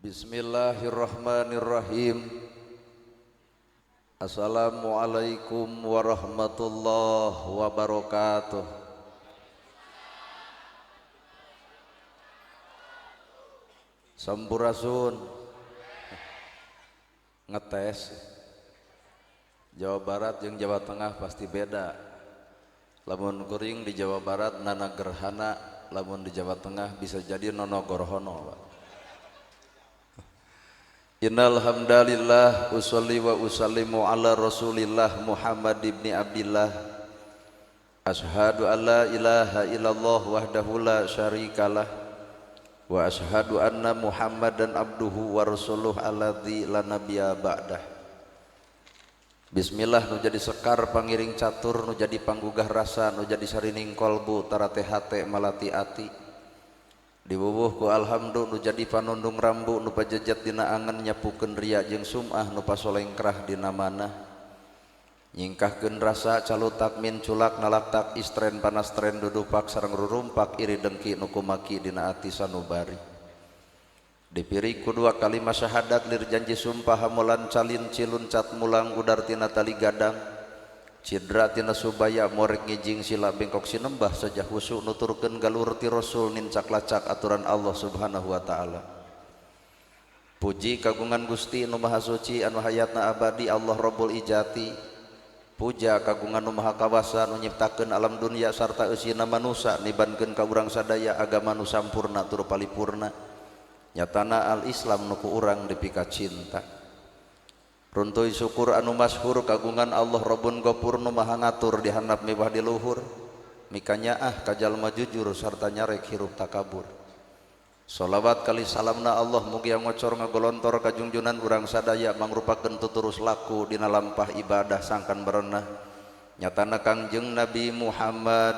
Bismillahirrahmanirrahim. Assalamualaikum warahmatullahi wabarakatuh. Sampurasun. Ngetes Jawa Barat jeung Jawa Tengah pasti beda. Lamun kuring di Jawa Barat nana gerhana, lamun di Jawa Tengah bisa jadi nono gorhono, Pak. Innal hamdalillah usolli wa usallimu ala Rasulillah Muhammad ibni Abdillah. Ashhadu an la ilaha illallah wahdahu la syarikalah wa ashhadu anna Muhammadan abduhu wa rasuluh alladzi la nabiyya ba'dah. Bismillah nu jadi sekar pangiring catur, nu jadi panggugah rasa, nu jadi sarining kolbu tarate hate malati ati. Diwuwuh ku alhamdu nu jadi panundung rambu, nu pajejat dina angen nyapukeun ria jeung sum'ah, nu pasolengkrah dina manah. Nyingkahkeun rasa calutak min culak nalaktak istren panastren dudupak sareng rurumpak iri dengki nu kumaki dina ati sanubari. Dipiri ku dua kalimat syahadat lir janji sumpah hamulan calin ciluncat mulang udar tina tali gadang cidra tina subaya morek ngijing sila bengkok sinembah sajah husu nuturkeun galur ti rasul nincak lacak aturan Allah subhanahu wa ta'ala. Puji kagungan Gusti nu maha suci anu hayatna abadi Allah Rabbul Ijati. Puja kagungan nu maha kawasa nu nyiptakeun alam dunia sarta eusina manusa nibankeun ka urang sadaya agama nu sampurna tur palipurna nyatana al-Islam nu ku urang dipika cinta. Runtuy syukur anu masyhur kagungan Allah Rabbun Ghafur nu maha ngatur di handap miwah di luhur mikanyaah ka jalma jujur sarta nyarek hirup takabur. Sholawat kali salamna Allah mugia ngocor ngagolontor ka junjunan urang sadaya mangrupakeun tuturus laku dina lampah ibadah sangkan berenah nyatana Kangjeng Nabi Muhammad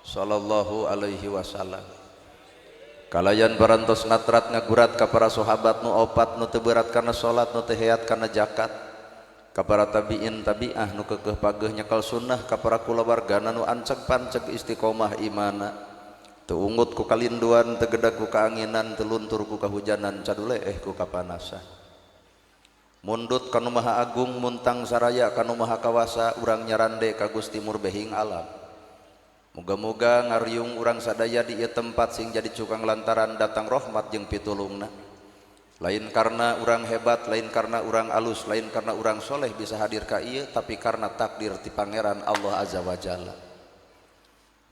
sallallahu alaihi wasallam. Kalayan parantos ngatrat ngagurat ka para sahabat nu opat nu teu berat kana salat nu teu heat kana zakat, ka para tabiin tabiah nu keukeuh pageuh nyekel sunnah, ka para kulawargana nu anceg panceg istiqomah imana, teu ungut ku kalinduan, teu gedag ku kaanginan, teu luntur ku kahujanan, caduleeh ku kapanasan. Mundut ka nu Maha Agung muntang saraya ka nu Maha Kawasa, urang nyarande ka Gusti Murbehing alam. Moga-moga ngariung urang sadaya di ieu tempat sing jadi cukang lantaran datang rahmat jeung pitulungna. Lain karena urang hebat, lain karena urang alus, lain karena urang soleh bisa hadir ka ieu, tapi karena takdir ti Pangeran Allah Azza wa Jalla.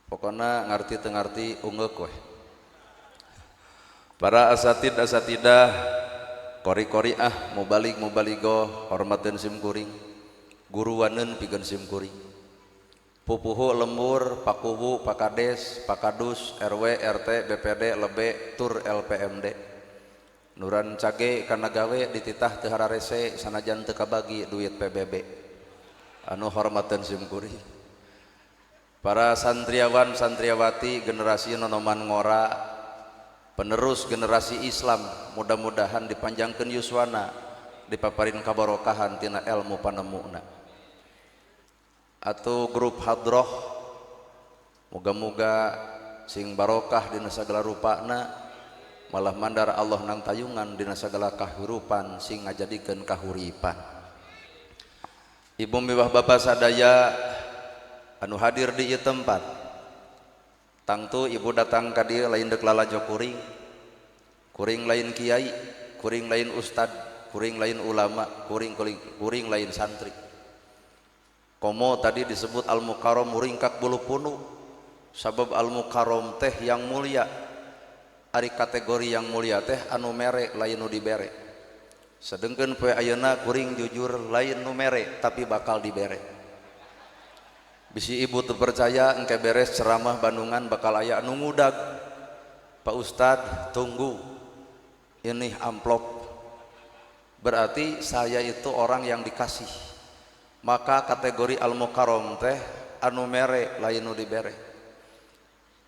Pokona ngarti teu ngarti ungeuk weh. Para asatid asatidah, kori-kori ah mubalig mubaligoh hormateun sim kuring, guruwaneun pikeun sim kuring. Pupuhu lembur, pakuwu, pakades, pakadus, RW, RT, BPD, lebe, tur LPMD. Nuran cage kana gawe dititah teu hararese sanajan teu kabagi duit PBB. Anu hormateun sim kuring. Para santriawan santriawati generasi nonoman ngora, penerus generasi Islam, mudah-mudahan dipanjangkeun yuswana, dipaparin kabarokahan tina ilmu panemuna. Atau grup hadroh, moga-moga sing barokah dina sagala rupana, malah mandar Allah nang tayungan dina sagala kahirupan sing ngajadikeun kahuripan. Ibu miwah bapa sadaya anu hadir di ieu tempat, tangtu ibu datang ka dieu lain deuk lalajo kuring, kuring lain kiai, kuring lain ustad, kuring lain ulama, kuring kuring, kuring lain santri. Komo tadi disebut al-mukarram muringkak bulu punu, sabab al-mukarram teh yang mulia. Ari kategori yang mulia teh anu mere lain nu dibere. Sedengkeun poe ayeuna kuring jujur lain nu mere tapi bakal dibere. Bisi ibu teu percaya engke beres ceramah Bandungan bakal aya anu ngudag. Pak Ustad tunggu ini amplop. Berarti saya itu orang yang dikasih. Maka kategori al-mukarram teh anu mere lain nu dibere.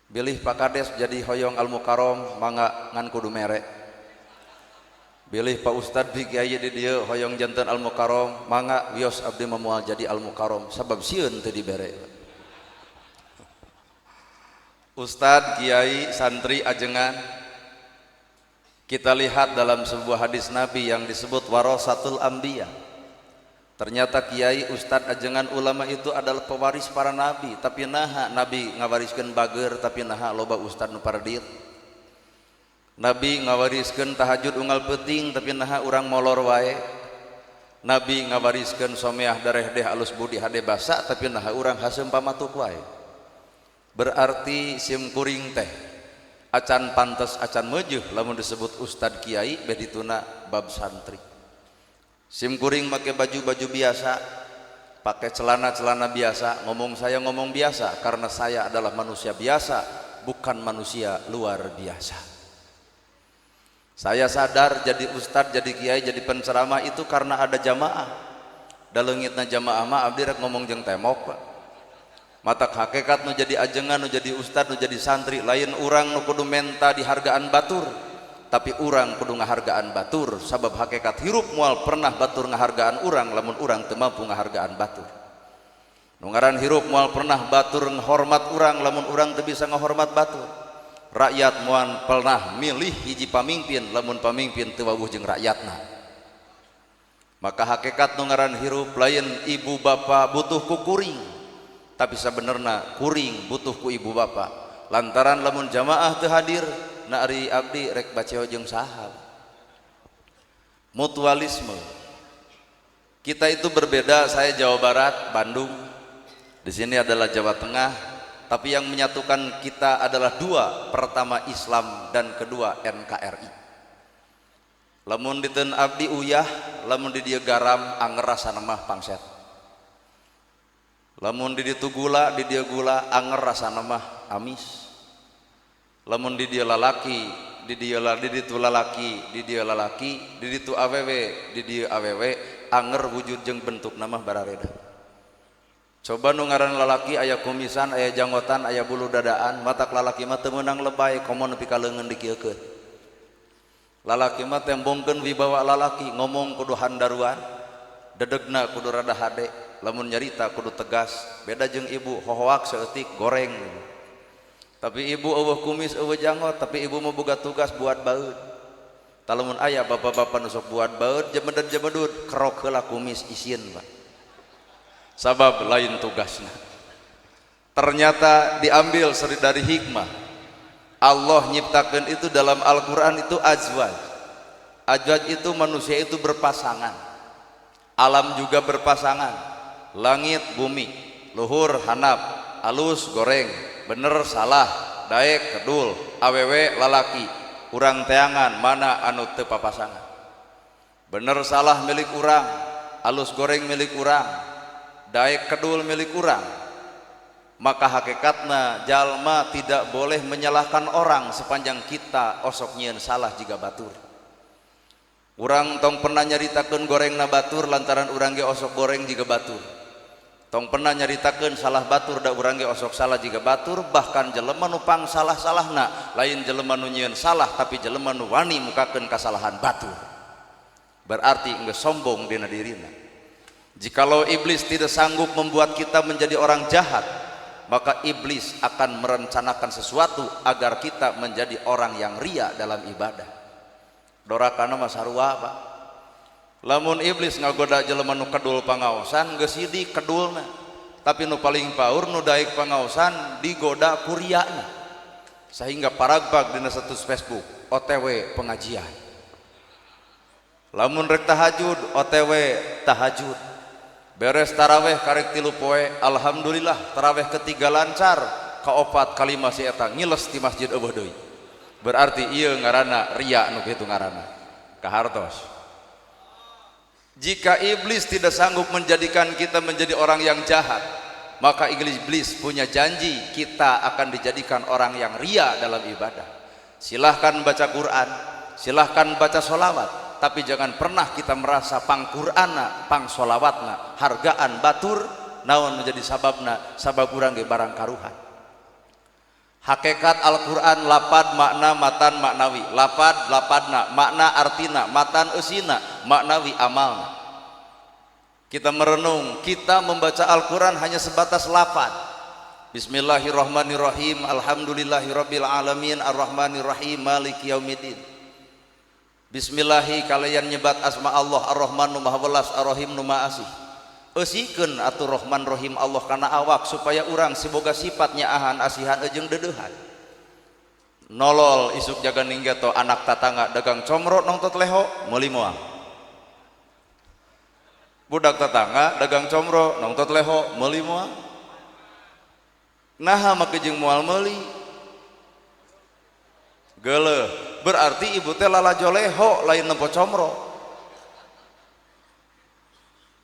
Bilih Pak Kades jadi hoyong al-mukarram mangga ngan kudu mere. Bilih Pak Ustad bi kiai di dieu hoyong janten al-mukarram mangga wios abdi mah moal jadi al-mukarram sabab sieun teu dibere. Ustad, kiai, santri ajengan Kita lihat dalam sebuah hadis Nabi yang disebut warasatul anbiya. Ternyata kiai, ustad, ajengan, ulama itu adalah pewaris para nabi. Tapi naha nabi ngawariskeun bager, tapi naha loba ustad nu paredit. Nabi ngawariskeun tahajud unggal peuting, tapi naha urang molor wae. Nabi ngawariskeun someah dareh deh alus budi hade basa, tapi naha urang haseum pamatuk wae. Berarti sim kuring teh acan pantes acan meujuh lamun disebut ustad kiai beh dituna bab santri. Sim kuring make baju-baju biasa, pakai celana-celana biasa, ngomong saya ngomong biasa karena saya adalah manusia biasa, bukan manusia luar biasa. Saya sadar jadi ustad, jadi kiai, jadi penceramah itu karena ada jamaah. Da leungitna jamaah mah abdi rek ngomong jeung temok, Pak. Matak hakikat nu jadi ajengan, nu jadi ustad, nu jadi santri, lain urang nu kudu menta dihargaan batur, tapi urang kudu ngahargaan batur, sabab hakikat hirup moal pernah batur ngahargaan urang lamun urang teu mampu ngahargaan batur. Nu ngaran hirup moal pernah batur ngahormat urang lamun urang teu bisa ngahormat batur. Rakyat moal pernah milih hiji pamimpin lamun pamimpin teu wawuh jeung rakyatna. Maka hakikat nu ngaran hirup lain ibu bapa butuh ku kuring, tapi sabenerna kuring butuh ku ibu bapa. Lantaran lamun jamaah teu hadir, na ari abdi rek baceo jeung saha. Mutualisme. Kita itu berbeda, saya Jawa Barat, Bandung. Di sini adalah Jawa Tengah, tapi yang menyatukan kita adalah dua, pertama Islam dan kedua NKRI. Lamun diteun abdi uyah, lamun di dieu garam, anger rasana mah pangset. Lamun di ditu gula, di dieu gula, anger rasana mah amis. Lamun di dieu lalaki, di dieu di ditu lalaki, di dieu lalaki, di ditu awewe, di dieu awewe, anger wujud jeung bentuk mah barareda. Coba nu ngaran lalaki aya kumisan, aya janggotan, aya bulu dadaan, matak lalaki mah teu meunang lebay komo nepi ka leungeun dikieukeun. Lalaki mah tembongkeun wibawa lalaki, ngomong kudu handaruan, dedegna kudu rada hade, lamun nyarita kudu tegas, beda jeung ibu hohoak saeutik goreng. Tapi ibu eueuh kumis eueuh janggot, tapi ibu mah boga tugas buat baeud. Tah lamun aya bapak-bapak nu sok buat baeud jemeded-jemedud kerok heula kumis isin, Pak. Sabab lain tugasna. Ternyata diambil dari hikmah. Allah nyiptakan itu dalam Al-Quran itu azwaj. Azwaj itu manusia itu berpasangan. Alam juga berpasangan. Langit, bumi, luhur, hanap, alus, goreng, bener, salah, daek, kedul, awewe, lalaki, urang teangan, mana anu teu papasangan. Bener salah milik urang, alus goreng milik urang, daek kedul milik urang. Maka hakikatna jalma tidak boleh menyalahkan orang sepanjang kita osok nyieun salah jiga batur. Urang tong pernah nyaritakeun gorengna batur lantaran urang ge osok goreng jiga batur. Tong pernah nyaritakeun salah batur da urang ge osok salah jiga batur, bahkan jelema nu pang salah-salahna lain jelema nu nyieun salah tapi jelema nu wani mukakeun kasalahan batur. Berarti geus sombong dina dirina. Jikalau iblis tidak sanggup membuat kita menjadi orang jahat, maka iblis akan merencanakan sesuatu agar kita menjadi orang yang ria dalam ibadah. Dorakana mah sarua, Pak. Lamun iblis ngagoda jelema nu kedul pangaosan geus sidik kedulna, tapi nu paling paur nu daek pangaosan digoda ku riana. Sehingga paragbag dina status Facebook OTW pengajian. Lamun rek tahajud OTW tahajud. Beres taraweh karek 3 poe, alhamdulillah taraweh ketiga lancar, kaopat kalima si eta ngiles di masjid eueuh deui. Berarti ieu ngaranna ria nu kitu ngaranna. Kahartos. Jika iblis tidak sanggup menjadikan kita menjadi orang yang jahat, maka iblis punya janji kita akan dijadikan orang yang ria dalam ibadah. Silahkan baca Quran, silahkan baca sholawat, tapi jangan pernah kita merasa pang Qur'ana, pang sholawatna, hargaan batur, naon menjadi sababna, sabab urang ge barang karuhan. Hakikat Al-Quran lapad makna matan maknawi, lapad lapadna, makna artina, matan eusina, maknawi amalna. Kita merenung, kita membaca Al-Quran hanya sebatas lapad. Bismillahirrahmanirrahim, alhamdulillahirabbil alamin, arrahmanirrahim, maliki yaumiddin. Bismillahi kalian nyebat asma Allah Ar-Rahman nu Maha Welas Ar-Rahim nu Maha Asih. Eusikeun atuh Rahman Rahim Allah kana awak supaya urang siboga sifatnya ahan asihan jeung deudeuhan. Nolol isuk jaga ninggeto anak tatangga dagang comro nongtot leho meuli moal. Budak tetangga dagang comro nongtot leho meuli moal. Naha make jeung moal meuli. Geuleuh, berarti ibu teh lalajo leho lain nempo comro.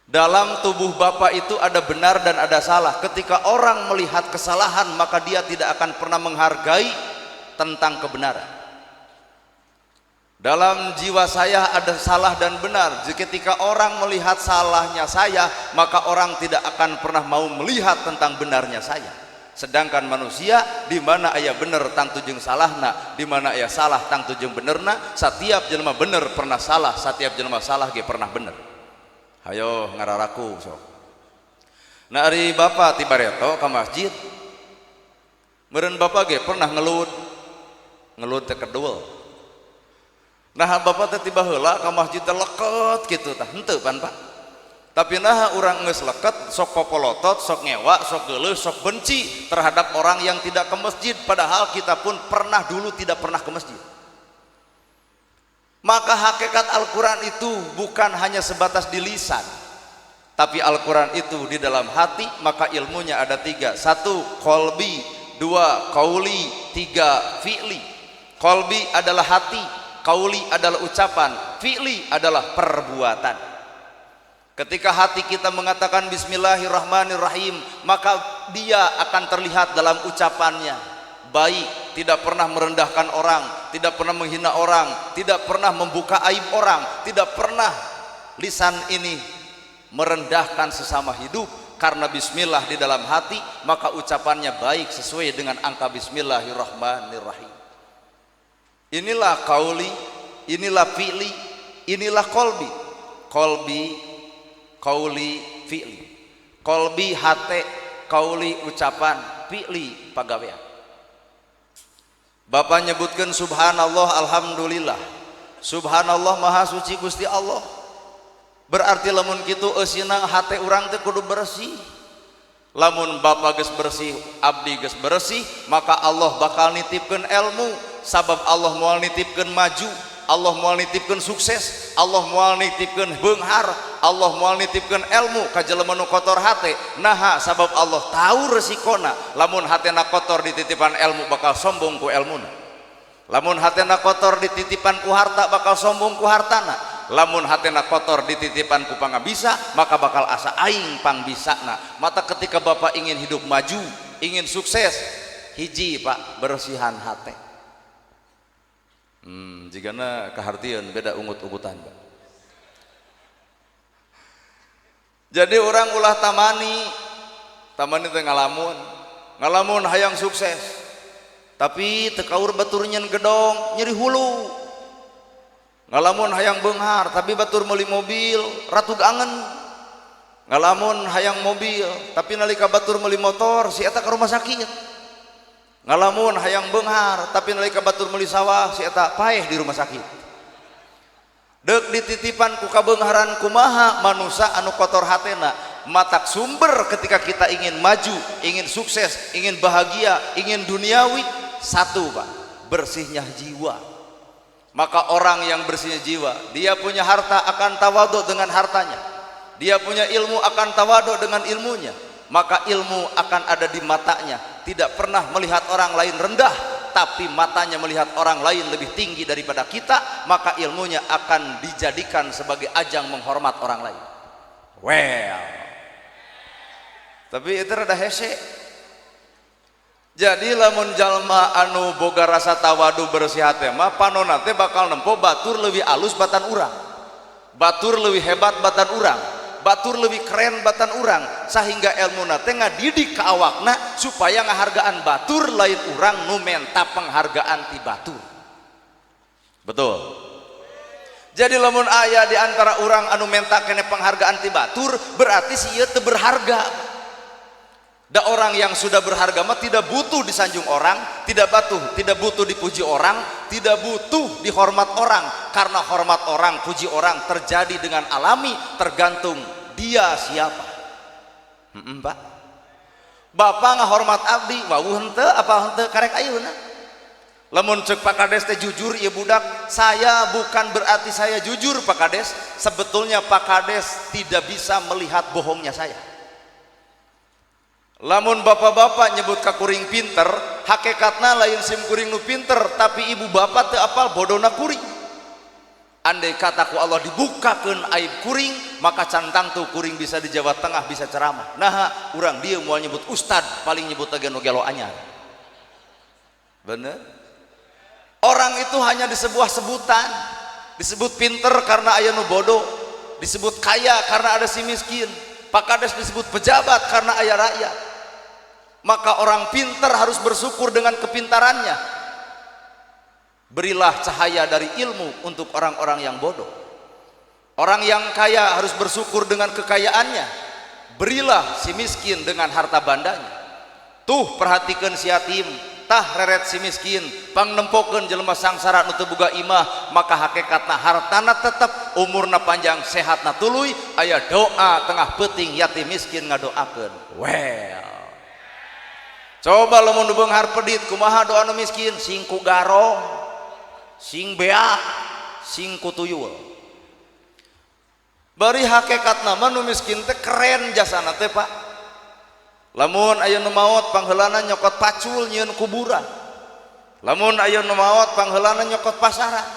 Dalam tubuh bapak itu ada benar dan ada salah. Ketika orang melihat kesalahan, maka dia tidak akan pernah menghargai tentang kebenaran. Dalam jiwa saya ada salah dan benar. Ketika orang melihat salahnya saya, maka orang tidak akan pernah mau melihat tentang benarnya saya. Sedangkan manusia di mana aya bener tangtu jeung salahna, di mana aya salah tangtu jeung benerna. Setiap jelema bener pernah salah, setiap jelema salah ge pernah bener. Hayo ngararaku sok. Nah ari bapak ti bareto ka masjid, meureun bapak ge pernah ngelud, ngelud teh kedul. Nah bapak teh tiba heula ka masjid teh leket kitu tah, henteu pan Pak. Tapi nah urang geus leket sok popolotot, sok ngewa, sok geuleuh, sok benci terhadap orang yang tidak ke masjid, padahal kita pun pernah dulu tidak pernah ke masjid. Maka hakikat Al-Quran itu bukan hanya sebatas di lisan, tapi Al-Quran itu di dalam hati. Maka ilmunya ada tiga. Satu, kolbi. Dua, kauli. Tiga, fi'li. Kolbi adalah hati, kauli adalah ucapan, fi'li adalah perbuatan. Ketika hati kita mengatakan bismillahirrahmanirrahim, maka dia akan terlihat dalam ucapannya baik, tidak pernah merendahkan orang, tidak pernah menghina orang, tidak pernah membuka aib orang, tidak pernah lisan ini merendahkan sesama hidup. Karena bismillah di dalam hati, maka ucapannya baik sesuai dengan angka bismillahirrahmanirrahim. Inilah kauli, inilah fi'li, inilah kolbi. Kolbi, kauli, fi'li. Kolbi hate, kauli ucapan, fi'li pagawean. Bapak nyebutkan subhanallah alhamdulillah. Subhanallah maha suci Gusti Allah. Berarti lamun kitu eusina hate urang teh kudu bersih. Lamun bapak geus bersih, abdi geus bersih, maka Allah bakal nitipkeun ilmu. Sabab Allah moal nitipkeun maju, Allah moal nitipkeun sukses, Allah moal nitipkeun beunghar, Allah moal nitipkeun ilmu ka jelema nu kotor hate. Naha sabab Allah tahu resikona. Lamun hatena kotor dititipan ilmu bakal sombong ku ilmuna. Lamun hatena kotor dititipan ku harta bakal sombong ku hartana. Lamun hatena kotor dititipan ku pangabisa maka bakal asa aing pangbisana. Mata ketika bapak ingin hidup maju, ingin sukses, hiji Pak, bersihan hate. Jigana kahartieun beda ungut-ungutan Pak. Jadi orang ulah tamani, tamani teh ngalamun, ngalamun hayang sukses, tapi teu kaur batur nyen gedong nyeri hulu. Ngalamun hayang beunghar, tapi batur meuli mobil ratug angen. Ngalamun hayang mobil, tapi nalika batur meuli motor si eta ka rumah sakit. Ngalamun hayang beunghar, tapi nalika batur meuli sawah si eta paeh di rumah sakit. Deuk dititipan ku kabeungharan kumaha manusa anu kotor hatena. Matak sumber ketika kita ingin maju, ingin sukses, ingin bahagia, ingin duniawi, satu Pak, bersihnya jiwa. Maka orang yang bersihnya jiwa, dia punya harta akan tawadhu dengan hartanya, dia punya ilmu akan tawadhu dengan ilmunya. Maka ilmu akan ada di matanya, tidak pernah melihat orang lain rendah, tapi matanya melihat orang lain lebih tinggi daripada kita. Maka ilmunya akan dijadikan sebagai ajang menghormat orang lain. Well, tapi itu rada hese. Jadi lamun jalma anu boga rasa tawadu bersih hate mah panonna teh bakal nempo batur leuwih alus batan urang, batur leuwih hebat batan urang, batur leuwih keren batan urang, sehingga ilmuna teh ngadidik ka awakna supaya ngahargaan batur lain urang nu menta penghargaan ti batur. Betul. Jadi lamun aya di antara urang anu menta kene penghargaan ti batur, berarti si ieu teu berharga. Da orang yang sudah berharga mah tidak butuh disanjung orang, tidak butuh dipuji orang, tidak butuh dihormat orang, karena hormat orang, puji orang terjadi dengan alami, tergantung dia siapa. Pak. Bapak ngahormat abdi, wawuh henteu apa henteu karek ayeuna. Lamun cek Pak Kades teh jujur ieu budak, saya bukan berarti saya jujur Pak Kades, sebetulnya Pak Kades tidak bisa melihat bohongnya saya. Lamun bapak-bapak nyebut ka kuring pinter, hakikatna lain sim kuring nu pinter, tapi ibu bapak teu apal bodona kuring. Andai kataku Allah dibukakeun aib kuring, maka cantang tuh kuring bisa di Jawa Tengah bisa ceramah. Nah, urang dieu moal nyebut ustad, paling nyebut lagi nu gelo anyar. Bener? Orang itu hanya di sebuah sebutan, disebut pinter karena aya nu bodoh, disebut kaya karena ada si miskin, Pak Kades disebut pejabat karena aya rakyat. Maka orang pinter harus bersyukur dengan kepintarannya. Berilah cahaya dari ilmu untuk orang-orang yang bodoh. Orang yang kaya harus bersyukur dengan kekayaannya. Berilah si miskin dengan harta bandanya. Tuh perhatikan si yatim, tah reret si miskin, pangnempokeun jelema sangsara nu teu boga imah, maka hakikatna hartana tetep, umurna panjang, sehatna tuluy, aya doa tengah peuting yatim miskin ngadoakeun. Well. Coba lamun nu beunghar pedit kumaha doa nu miskin, sing ku garong, sing beak, sing ku tuyul. Bari hakikatna mah nu miskin teh keren jasana teh Pak. Lamun aya nu maot pangheulana nyokot pacul nyieun kuburan. Lamun aya nu maot pangheulana nyokot pasaran.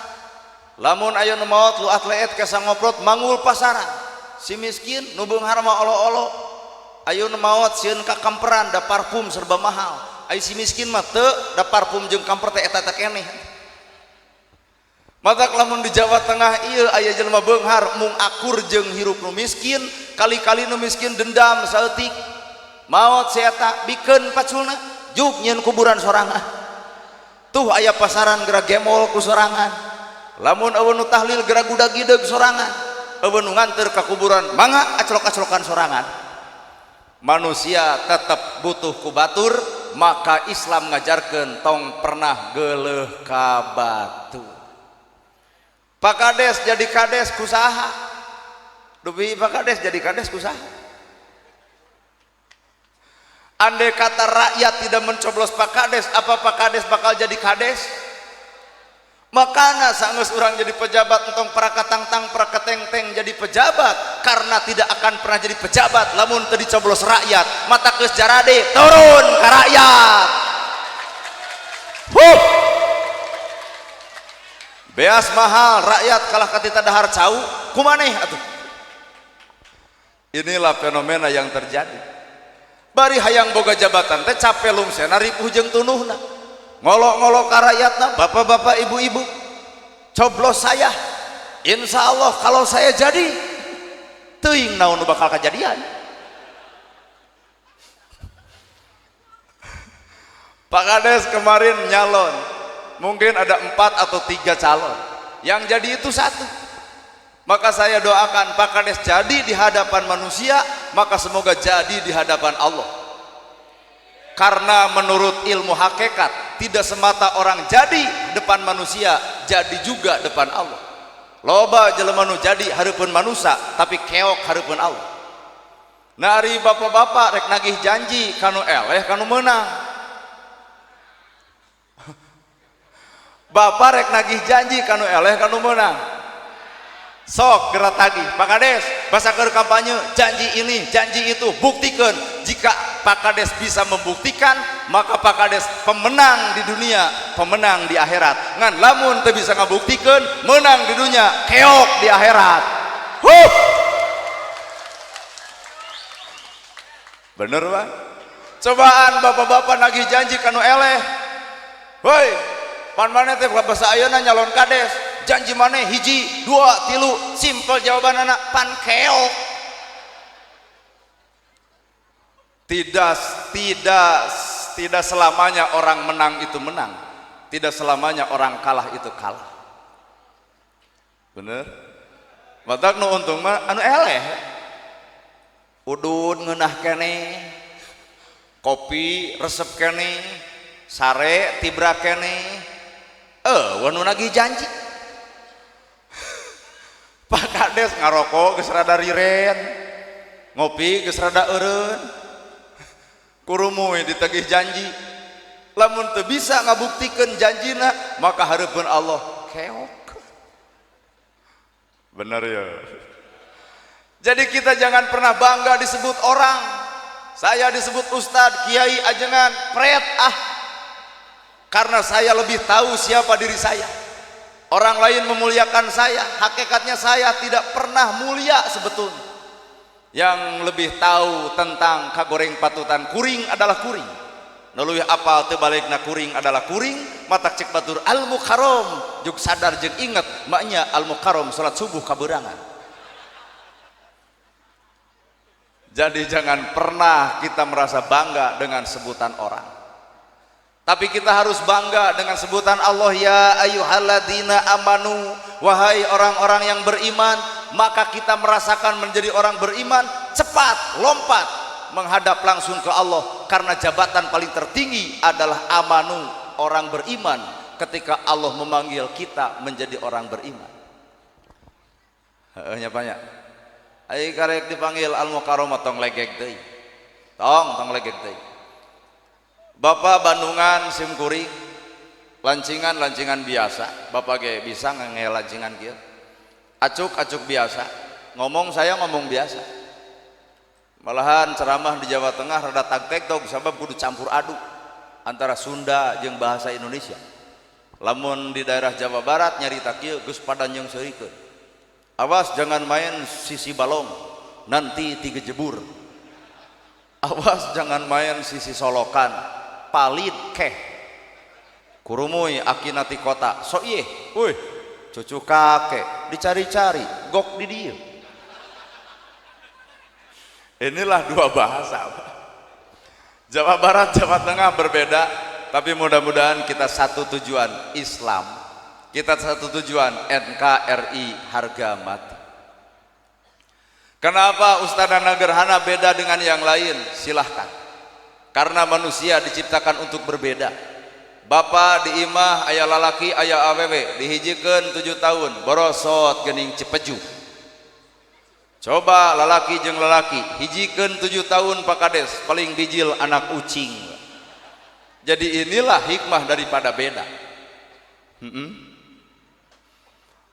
Lamun aya nu maot luat leet ka sangoprot mangul pasaran. Si miskin nu beunghar mah olo-olo. Ayo nu maot sieun ka kamperan da parfum serba mahal. Ayo si miskin mah teu da parfum jeung kamper teh eta teh keneh. Matak lamun di Jawa Tengah ieu aya jelema beunghar mung akur jeung hirup nu miskin, kali-kali nu miskin dendam saeutik. Maot si eta bikeun paculna juk nyieun kuburan sorangan. Tuh aya pasaran geura gemol ku sorangan. Lamun eueuh nu tahlil geura gudag-gideg sorangan. Eueuh nu nganteur ka kuburan mangga aclok-aclokan sorangan. Manusia tetap butuh ku batur, maka Islam ngajarkeun tong pernah geuleuh ka batu. Pak Kades jadi kades kusaha? Dupi Pak Kades jadi kades kusaha? Andai kata rakyat tidak mencoblos Pak Kades, apa Pak Kades bakal jadi kades? Makana sanggeus urang jadi pejabat entong parakatangtang parakatengteng jadi pejabat, karena tidak akan pernah jadi pejabat lamun teu dicoblos rakyat. Mata geus jarade turun ka rakyat. Huh. Beas mahal rakyat kalah katita dahar cau kumaneh atuh. Inilah fenomena yang terjadi. Bari hayang boga jabatan teh capek lungsena ripuh jeung tunuhna. Ngolok-ngolok ka rakyatna, bapak-bapak ibu-ibu, coblos saya, insya Allah kalau saya jadi, teuing naon nu bakal kejadian. Pak Kades kemarin nyalon, mungkin ada 4 atau 3 calon, yang jadi itu 1. Maka saya doakan Pak Kades jadi di hadapan manusia, maka semoga jadi di hadapan Allah. Karena menurut ilmu hakikat tidak semata orang jadi depan manusia, jadi juga depan Allah. Loba jelema nu jadi hareupeun manusia, tapi keok hareupeun Allah. Nah ari bapak-bapak rek nagih janji kanu eleh kanu meunang. Bapak rek nagih janji kanu eleh kanu meunang. Sok geura tagih Pak Kades, basa keur kampanye janji ini janji itu, buktikan. Jika Pak Kades bisa membuktikan, maka Pak Kades pemenang di dunia, pemenang di akhirat. Ngan lamun teu bisa ngabuktikeun, menang di dunia, keok di akhirat. Huh. Bener Pak? Cobaan bapak-bapak nagih janji kanu eleh. Hoi, pan maneh teh basa ayeuna nyalon kades, janji maneh 1, 2, 3, simpel jawaban anak pan keok. Tidak selamanya orang menang itu menang, tidak selamanya orang kalah itu kalah. Bener? Matak nu untung mah anu eleh. Udud ngeunah keneh. Kopi resep keneh, sare tibra keneh, eueuh nu nagih janji. Pak Kades ngarokok geus rada riren, ngopi geus rada eureun, kurumuy ditagih janji. Lamun teu bisa ngabuktikeun janjina, maka hareupeun Allah keok. Bener ya. Jadi kita jangan pernah bangga disebut orang. Saya disebut ustad, kiai, ajengan, pret ah. Karena saya lebih tahu siapa diri saya. Orang lain memuliakan saya, hakikatnya saya tidak pernah mulia sebetulnya. Yang lebih tahu tentang kagoreng patutan kuring adalah kuring. Nu leuwih apal teu balikna kuring adalah kuring, matak cek batur al mukarrom juk sadar jeung inget maknya al mukarrom salat subuh kaberangan. Jadi jangan pernah kita merasa bangga dengan sebutan orang. Tapi kita harus bangga dengan sebutan Allah, ya ayyuhalladzina amanu, wahai orang-orang yang beriman. Maka kita merasakan menjadi orang beriman, cepat lompat menghadap langsung ke Allah, karena jabatan paling tertinggi adalah amanu, orang beriman, ketika Allah memanggil kita menjadi orang beriman. Heeh nya banyak. Ai karek dipanggil al mukarramah tong legeg deui. Tong legeg deui. Bapak Bandungan sim kuring lancingan-lancingan biasa, bapak ge bisa ngangel lancingan kieu. Acuk-acuk biasa, ngomong saya ngomong biasa. Malahan ceramah di Jawa Tengah rada tag-teg-tog sabab kudu campur aduk antara Sunda jeung bahasa Indonesia. Lamun di daerah Jawa Barat nyarita kieu geus pada nyeungseurikeun. Awas jangan main sisi balong, nanti tiga jebur. Awas jangan main sisi solokan, palit keh. Kurumuy akinati kota, so iye, wih, cucu kakek dicari-cari, gok di dia. Inilah dua bahasa. Jawa Barat, Jawa Tengah berbeda, tapi mudah-mudahan kita satu tujuan Islam. Kita satu tujuan NKRI harga mati. Kenapa Ustaz Nana Gerhana beda dengan yang lain? Silahkan. Karena manusia diciptakan untuk berbeda. Bapak di imah aya lalaki aya awewe dihijikeun 7 tahun borosot geuning cipeju. Coba lalaki jeung lalaki hijikeun 7 tahun Pak Kades paling bijil anak ucing. Jadi inilah hikmah daripada beda.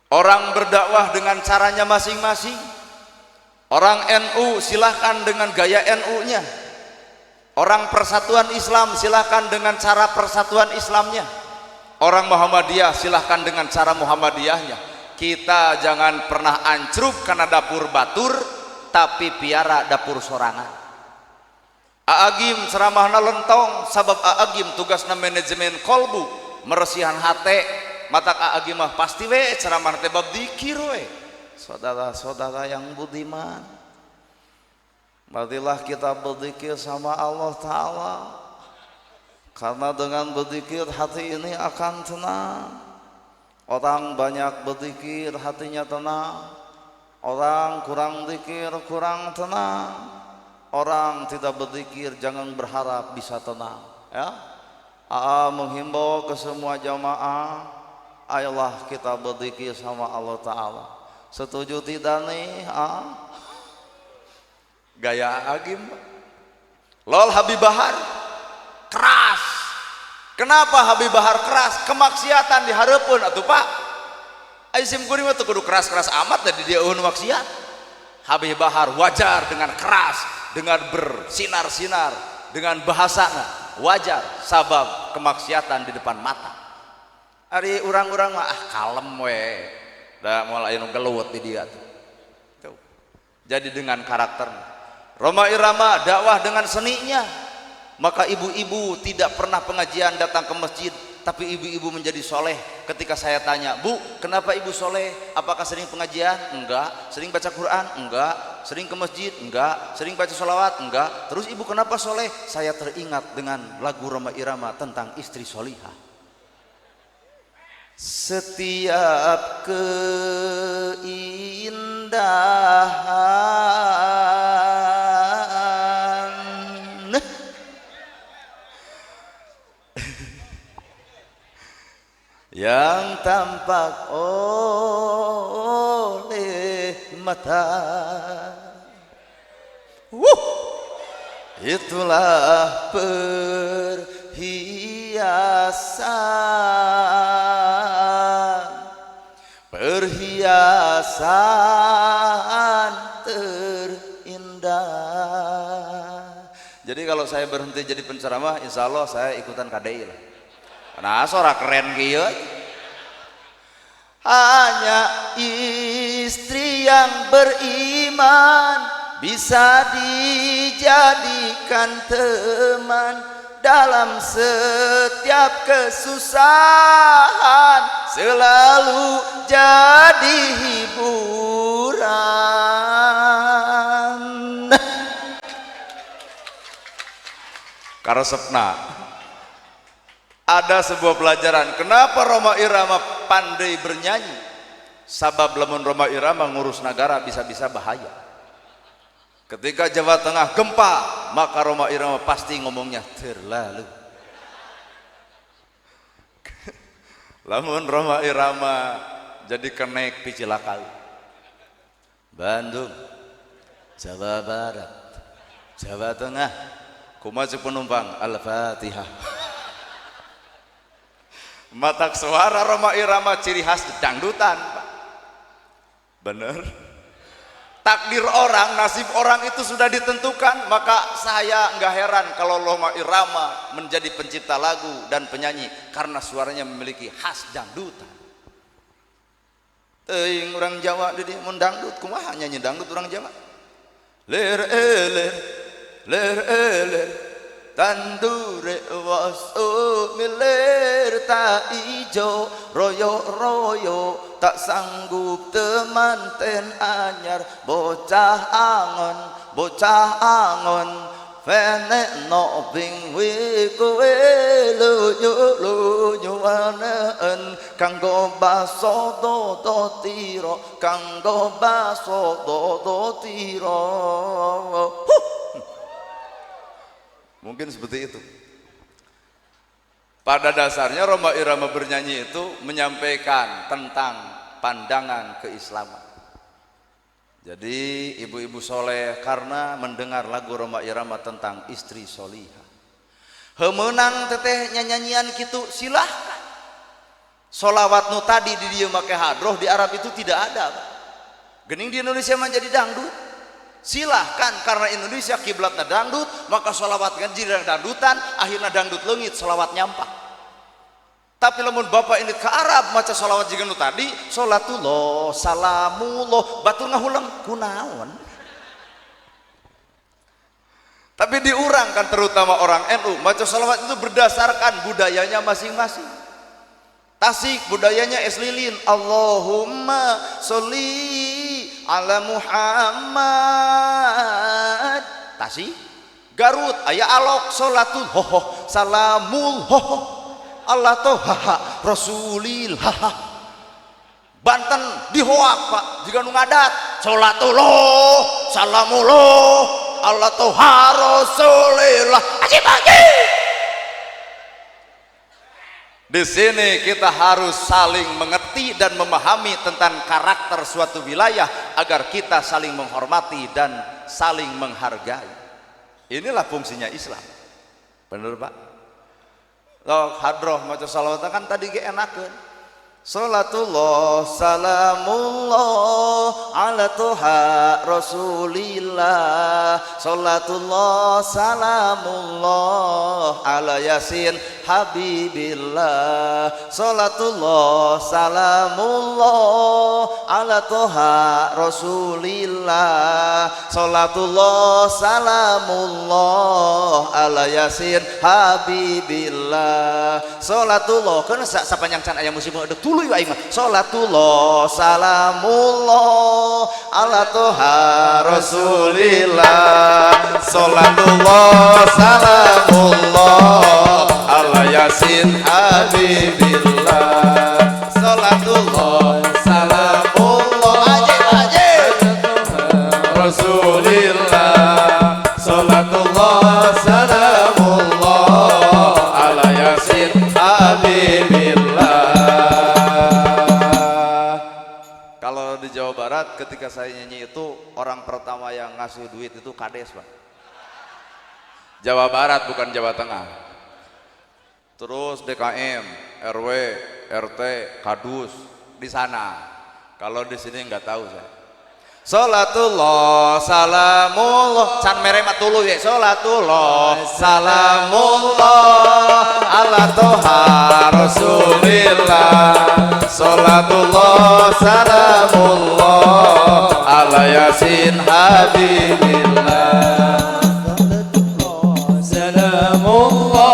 Orang berdakwah dengan caranya masing-masing. Orang NU silahkan dengan gaya NU-nya. Orang Persatuan Islam silahkan dengan cara persatuan Islamnya. Orang Muhammadiyah silahkan dengan cara Muhammadiyahnya. Kita jangan pernah ancrub karena dapur batur, tapi piara dapur sorangan. Aagim ceramahna lentong, sabab Aagim tugasna manajemen kolbu, meresihan hate. Matak Aagim mah pasti we ceramah teh bab dikir we. Saudara-saudara yang budiman, marilah kita berzikir sama Allah Ta'ala, karena dengan berzikir hati ini akan tenang. Orang banyak berzikir hatinya tenang, orang kurang zikir kurang tenang, orang tidak berzikir jangan berharap bisa tenang. Ya, Aa menghimbau ke semua jamaah, ayolah kita berzikir sama Allah Ta'ala. Setuju tidak nih? Ah? Gaya Agim lol Habib Bahar keras. Kenapa Habib Bahar keras? Kemaksiatan dihareupeun atuh Pak. Ai sim kuring mah teu kudu keras-keras amat da di dieu eueun maksiat. Habib Bahar wajar dengan keras, dengan bersinar-sinar, dengan bahasana wajar sabab kemaksiatan di depan mata. Ari urang-urang mah ah kalem we. Da moal aya nu gelut di dia tuh. Tuh. Jadi dengan karakter Roma Irama dakwah dengan seninya. Maka ibu-ibu tidak pernah pengajian datang ke masjid, tapi ibu-ibu menjadi soleh. Ketika saya tanya, Bu, kenapa ibu soleh? Apakah sering pengajian? Enggak. Sering baca Quran? Enggak. Sering ke masjid? Enggak. Sering baca sholawat? Enggak. Terus ibu kenapa soleh? Saya teringat dengan lagu Roma Irama tentang istri solihah. Setiap keindahan yang tampak oleh mata. Wuh, itulah perhiasan, perhiasan terindah. Jadi kalau saya berhenti jadi penceramah, insya Allah saya ikutan KDI lah. Nah, suara keren kieu. Hanya istri yang beriman bisa dijadikan teman dalam setiap kesusahan, selalu jadi hiburan. Karesepna ada sebuah pelajaran kenapa Rhoma Irama pandai bernyanyi. Sabab lamun Rhoma Irama ngurus negara bisa-bisa bahaya. Ketika Jawa Tengah gempa, maka Rhoma Irama pasti ngomongnya terlalu. Lamun Rhoma Irama jadi kenek picilakal. Bandung, Jawa Barat, Jawa Tengah, kumaha penumpang Al-Fatihah. Matak suara Rhoma Irama ciri khas dangdutan, Pak. Bener. Takdir orang, nasib orang itu sudah ditentukan, maka saya nggak heran kalau Rhoma Irama menjadi pencipta lagu dan penyanyi karena suaranya memiliki khas dangdutan. Teuing orang Jawa di dieu mun dangdut kumaha nyanyi dangdut orang Jawa? Lir elir, lir elir, tandure was milir tak ijo royo-royo tak sanggup temanten anyar bocah angon fenek no bing wi kowe lunyu lunyu anen kanggo baso do do tiro kanggo baso do do tiro. Mungkin seperti itu. Pada dasarnya Rhoma Irama bernyanyi itu menyampaikan tentang pandangan keislaman. Jadi ibu-ibu soleh karena mendengar lagu Rhoma Irama tentang istri solihah. Hemenang teteh nyanyian kitu silahkan. Solawat nu tadi di dieu make hadroh di Arab itu tidak ada, Pak. Gening di Indonesia menjadi dangdut. Silahkan, karena Indonesia kiblatna dangdut, maka solawat jadi dangdutan, akhirnya dangdut leungit, solawat nyampah. Tapi lamun bapak ini ke Arab maca solawat jiga nu tadi, solatullah, salamullah, batur ngahuleng kunaon. Tapi diurang kan terutama orang NU, maca solawat itu berdasarkan budayanya masing-masing. Tasik budayanya es lilin, Allahumma sholli ala Muhammad. Tasik. Garut aya alok sholatul hoho salamul hoho Allah toh haha rasulil haha. Banten dihoak Pak jika nu ngadat sholatullah salamullah Allah toh rasulillah. Ajib ajib. Di sini kita harus saling mengerti dan memahami tentang karakter suatu wilayah agar kita saling menghormati dan saling menghargai. Inilah fungsinya Islam. Bener Pak? Loh, hadroh maca salawat kan tadi ge enakeun. Salatullah salamullah ala toha rasulillah. Salatullah salamullah ala yasin habibillah. Salatullah salamullah ala toha rasulillah. Salatullah salamullah ala yasin habibillah. Salatullah kan sapanjang can aya musim deuk tuluy aing mah. Salatullah salamullah ala toha rasulillah. Salatullah salamullah ala yasin habibillah. Salatullah salamullah ajib ajib Rasulillah. Salatullah salamullah ala yasin habibillah. Barat ketika saya nyanyi itu orang pertama yang ngasih duit itu kades, Pak. Jawa Barat bukan Jawa Tengah. Terus DKM, RW, RT, Kadus di sana. Kalau di sini nggak tahu saya. Salatullah salamullah can mere mah tuluy ya. Salatullah salamullah ala toha rasulillah. Salatullah salamullah ala yasin habibillah. Salamullah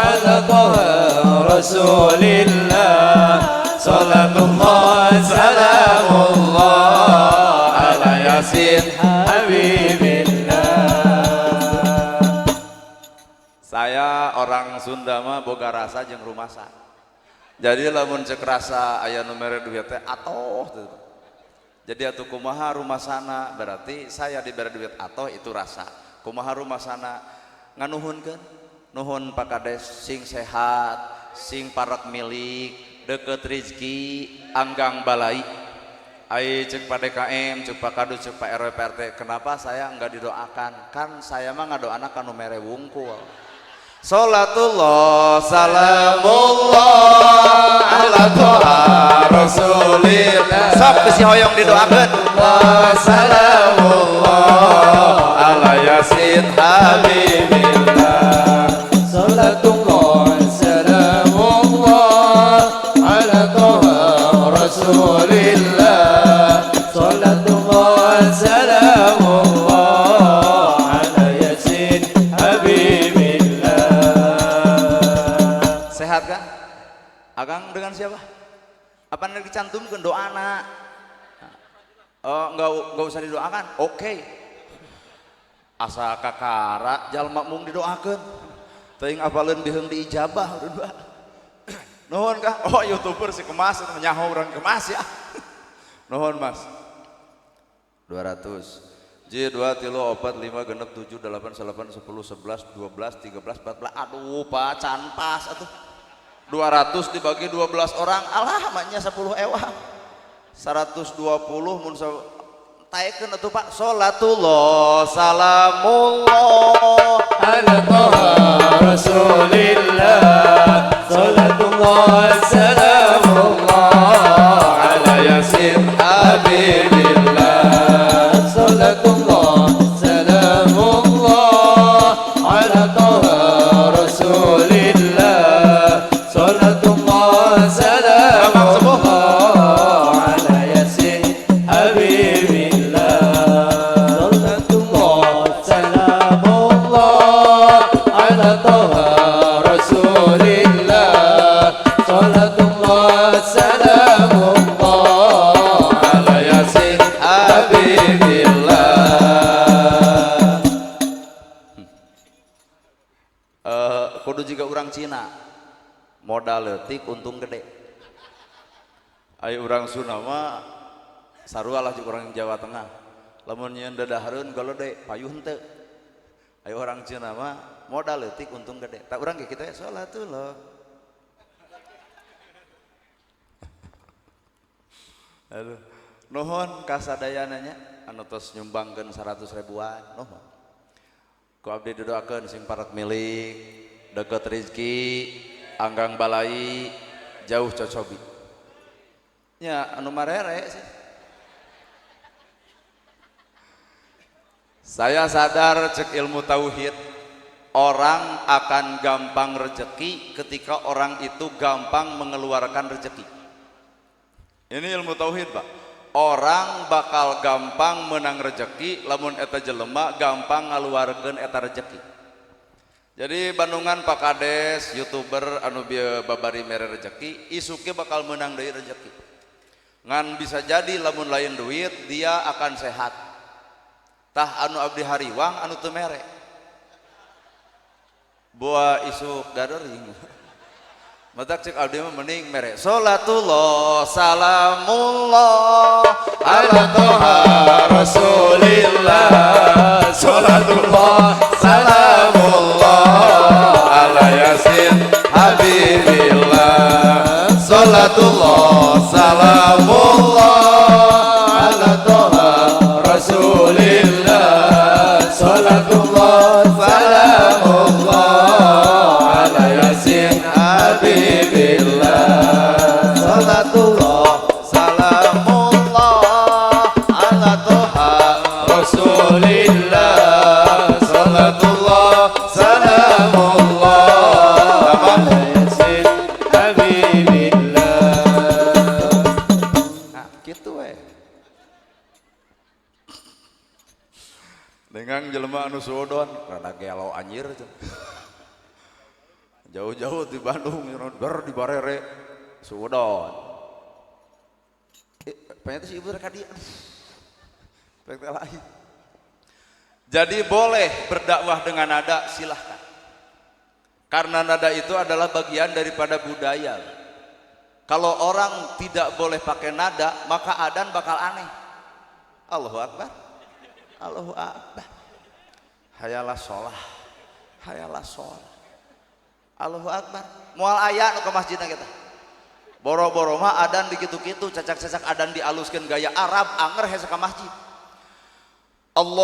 ala toha rasulillah. Salatullah salamullah ala yasin habibillah. Saya orang Sunda mah boga rasa jeung rumasa. Jadi lamun cek rasa aya nu mere duit teh atoh teh. Jadi atuh kumaha rumasana, berarti saya diberi duit atoh itu rasa. Kumaha rumasana nganuhunkeun, nuhun Pak Kades sing sehat, sing parek milik, deket rezeki, anggang balai. Ai cek Pak DKM, cek Pak Kadus, cek Pak RW PRT, kenapa saya enggak didoakan? Kan saya mah ngadoana ka nu mere wungkul. Salatullah salamullah ala toha rasulillah. Sok bisi hoyong didoakeun. Salamullah ala yasin habibillah. Salatullah salamullah ala toha rasulillah. Salatullah salamullah ala yasin habibillah. Sehat kan? Akang dengan siapa? Apa nanti dicantumkan doa anak? Oh, enggak usah didoakan. Oke. Okay. Asa kakara jalma mung didoakeun. Teuing apaleun biheung diijabah udah. Nuhun kah? Oh, YouTuber si kemas nyaho urang kemas ya. Nuhun Mas. 200. J 2 3 4 5 6 7 8 9 10 11 12 13 14. Aduh, Pak, can pas atuh. 200 dibagi 12 orang, alah maknya 10 ewa. 120 mun taekeun atuh Pak. Salatullah salamullah ala toha rasulillah. Salatullah salamullah ala yasin habibillah. Salatullah salamullah ala toha rasulillah. Salatullah salamullah ala yasin habibillah. Salatullah salamullah ala toha rasulillah. Salatullah salamullah ala yasin habibillah. Kudu juga orang Cina modal leutik untung gede. Ayo orang Sunda mah sarua lah jeung orang Jawa Tengah. Lamun nyieun dadahareun golode payuh henteu. Ayo orang Cina mah modal leutik untung gede. Tak urang ge kitu ya salatullah. Aduh, nuhun kasadayana anu tos nyumbangkeun 100 ribuan, nuhun. Ku abdi didoakeun sing parat milik, deket rezeki, anggang balai, jauh cocobi. Nya anu marere sih. Saya sadar cek ilmu tauhid, orang akan gampang rezeki ketika orang itu gampang mengeluarkan rezeki. Ini ilmu tauhid, Pak. Orang bakal gampang menang rezeki lamun eta jelema gampang ngaluarkeun eta rezeki. Jadi Bandungan Pak Kades, YouTuber anu bieu babari mere rezeki, isuke bakal menang deui rezeki. Ngan bisa jadi lamun lain duit dia akan sehat. Tah anu abdi hariwang anu teu mere. Boa isuk gadering. Matak cek abdi mah mending mere. Salatullah salamullah ala toha rasulillah. Salatullah salamullah ala yasin habibillah. Salatullah salamullah Ngereng jelema anu suudon rada gelo anjir. Jauh-jauh di Bandung ber di barere suudon. Ternyata si ibu rek ka dieu. Rek lain. Jadi boleh berdakwah dengan nada, silahkan. Karena nada itu adalah bagian daripada budaya. Kalau orang tidak boleh pakai nada, maka adan bakal aneh. Allahu Akbar. Allahu Akbar. Hayalah sholah. Hayalah sholah. Allahu Akbar. Moal aya nu ka masjidna kita. Boro-boro mah adan dikitu-kitu, cacak-cacak adan dialuskeun gaya Arab, anger hese ka masjid. Allahu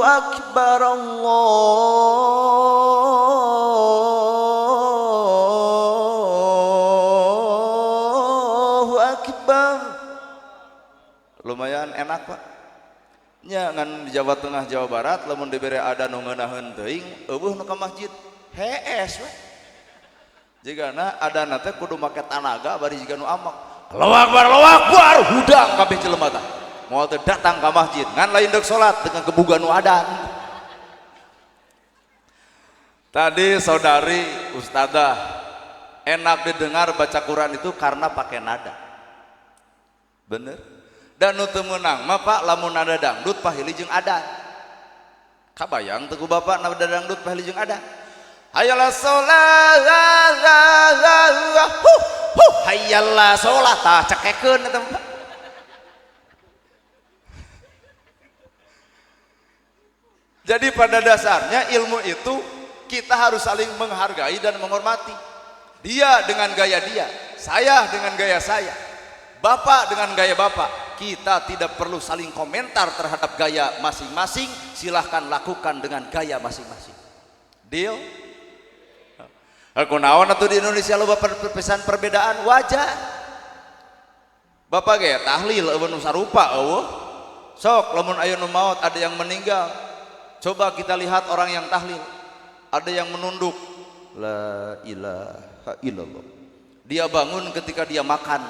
Akbar, Allahu Akbar. Lumayan enak Pak. Nya ngan di Jawa Tengah Jawa Barat lamun dibere adan nu ngeunaheun teuing eueuh nu ka masjid hees we. Jigana adana teh kudu make tanaga bari jiga nu amak. Allahu Akbar, Allahu Akbar, hudang kabeh jelema tah. Moal teu datang ka masjid ngan lain deuk salat dengan kebuga nu adan. Tadi saudari ustadzah enak didengar baca Quran itu karena pakai nada. Bener? Dan nu teu meunang mah Pak lamun nada dangdut pahili jeung adan. Kabayang teu ku bapak nada dangdut pahili jeung adan. Hayalah sholat, huh, huh, hayalah sholat, tah cekekeun eta mah. Jadi pada dasarnya ilmu itu kita harus saling menghargai dan menghormati. Dia dengan gaya dia, saya dengan gaya saya, bapak dengan gaya bapak. Kita tidak perlu saling komentar terhadap gaya masing-masing. Silahkan lakukan dengan gaya masing-masing. Deal? Aku naon atuh di Indonesia loba perpisahan perbedaan wajar. Bapak ge tahlil eueuh nu sarupa eueuh. Sok lamun aya nu maot ada yang meninggal. Coba kita lihat orang yang tahlil. Ada yang menunduk la ilaha illallah. Dia bangun ketika dia makan.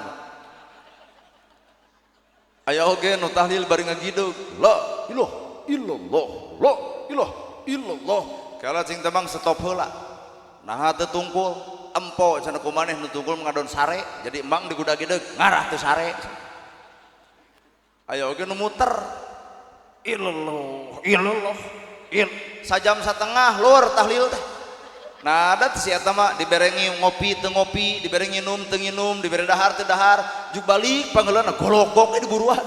Aya oge nu tahlil bari ngagidug la ilaha illallah la ilaha illallah. Kala cing temang stop heula. Nah teu tungkul empo cenah kumaneh nu tungkul ngadon sare jadi emang digudag-gideg ngarah teu sare. Aya oge nu muter illallah illallah il sajam satengah lur tahlil teh. Nah ada si eta mah diberengi ngopi teu ngopi, diberengi nginum teu nginum, dibere dahar teu dahar, juk balik panggeulana golok-gok di buruan.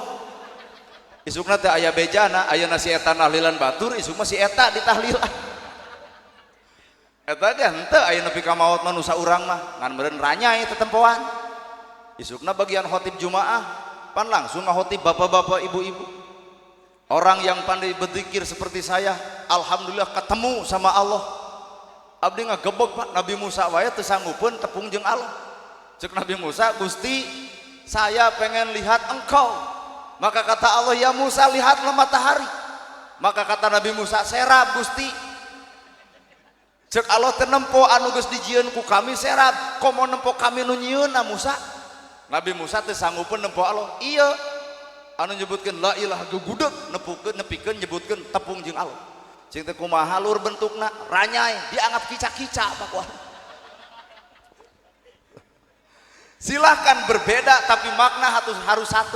Isukna teh aya bejana, ayeuna si eta nahlilan batur, isuk mah si eta ditahlilan. Eta ge henteu aya nepi ka maot mah nu saurang mah ngan meureun ranyai tetempoan. Isukna bagian khotib Jumaah pan langsung ngahotib bapak-bapak ibu-ibu. Orang yang pandai berzikir seperti saya, alhamdulillah ketemu sama Allah. Abdi ngagebeg Pak, Nabi Musa wae teu sanggupeun tepung jeung Allah. Ceuk Nabi Musa, Gusti, saya pengen lihat engkau. Maka kata Allah, ya Musa, lihatlah matahari. Maka kata Nabi Musa, serap Gusti. Cek Allah teu nempo anu geus dijieun ku kami serap, komo nempo kami nu nyieunna Musa. Nabi Musa teu sanggupeun nempo Allah. Iya, anu nyebutkeun la ilaha gugudeg nepukeun nepikeun nyebutkeun tepung jeung Allah. Cing teh kumaha lur bentukna ranyai dianggap kica-kica Pak. Silahkan berbeda tapi makna harus satu.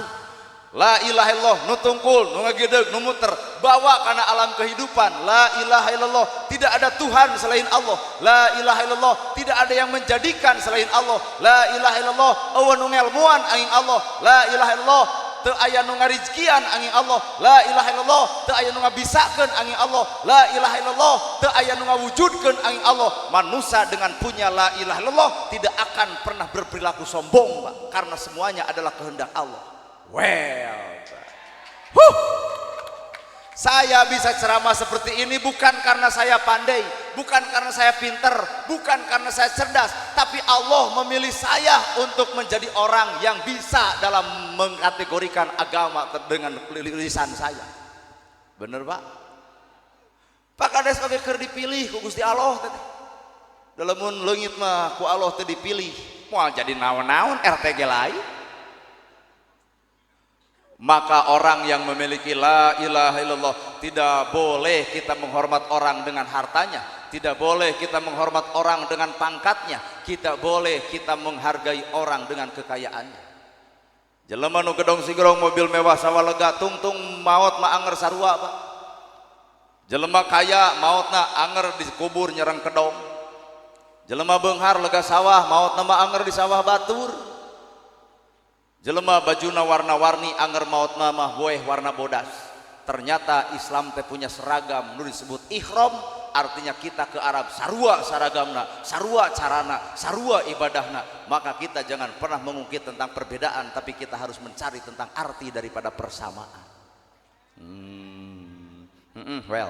La ilaha illallah nu tungkul nu ngagedeg nu muter bawa kana alam kehidupan. La ilaha illallah tidak ada Tuhan selain Allah. La ilaha illallah tidak ada yang menjadikan selain Allah. La ilaha illallah eueuh nu ngelmuan angin Allah. La ilaha illallah teu aya nu ngarizkian angin Allah. La ilaha illallah teu aya nu ngabisakeun angin Allah. La ilaha illallah teu aya nu ngawujudkeun angin Allah. Manusia dengan punya la ilaha illallah tidak akan pernah berperilaku sombong, Pak, karena semuanya adalah kehendak Allah. Well, huh. Saya bisa ceramah seperti ini bukan karena saya pandai, bukan karena saya pinter, bukan karena saya cerdas, tapi Allah memilih saya untuk menjadi orang yang bisa dalam mengkategorikan agama dengan lisan saya. Bener Pak? Pak Kades oge keur dipilih ku Gusti Allah teh. Dalamun leungit mah ku Allah teh dipilih, moal jadi naon-naon RT ge lain. Maka orang yang memiliki la ilaha illallah, tidak boleh kita menghormat orang dengan hartanya, tidak boleh kita menghormat orang dengan pangkatnya, tidak boleh kita menghargai orang dengan kekayaannya. Jelema nu gedong sigrong mobil mewah sawah lega tungtung maot mah anger sarua, Pak. Jelema kaya maotna anger dikubur nyerang kedong. Jelema beunghar lega sawah maotna mah anger di sawah batur. Jelema bajuna warna-warni anger maotna mah boeh warna bodas. Ternyata Islam teh punya seragam nu disebut ihram, artinya kita ke Arab sarua saragamna, sarua carana, sarua ibadahna. Maka kita jangan pernah mengungkit tentang perbedaan, tapi kita harus mencari tentang arti daripada persamaan. Well.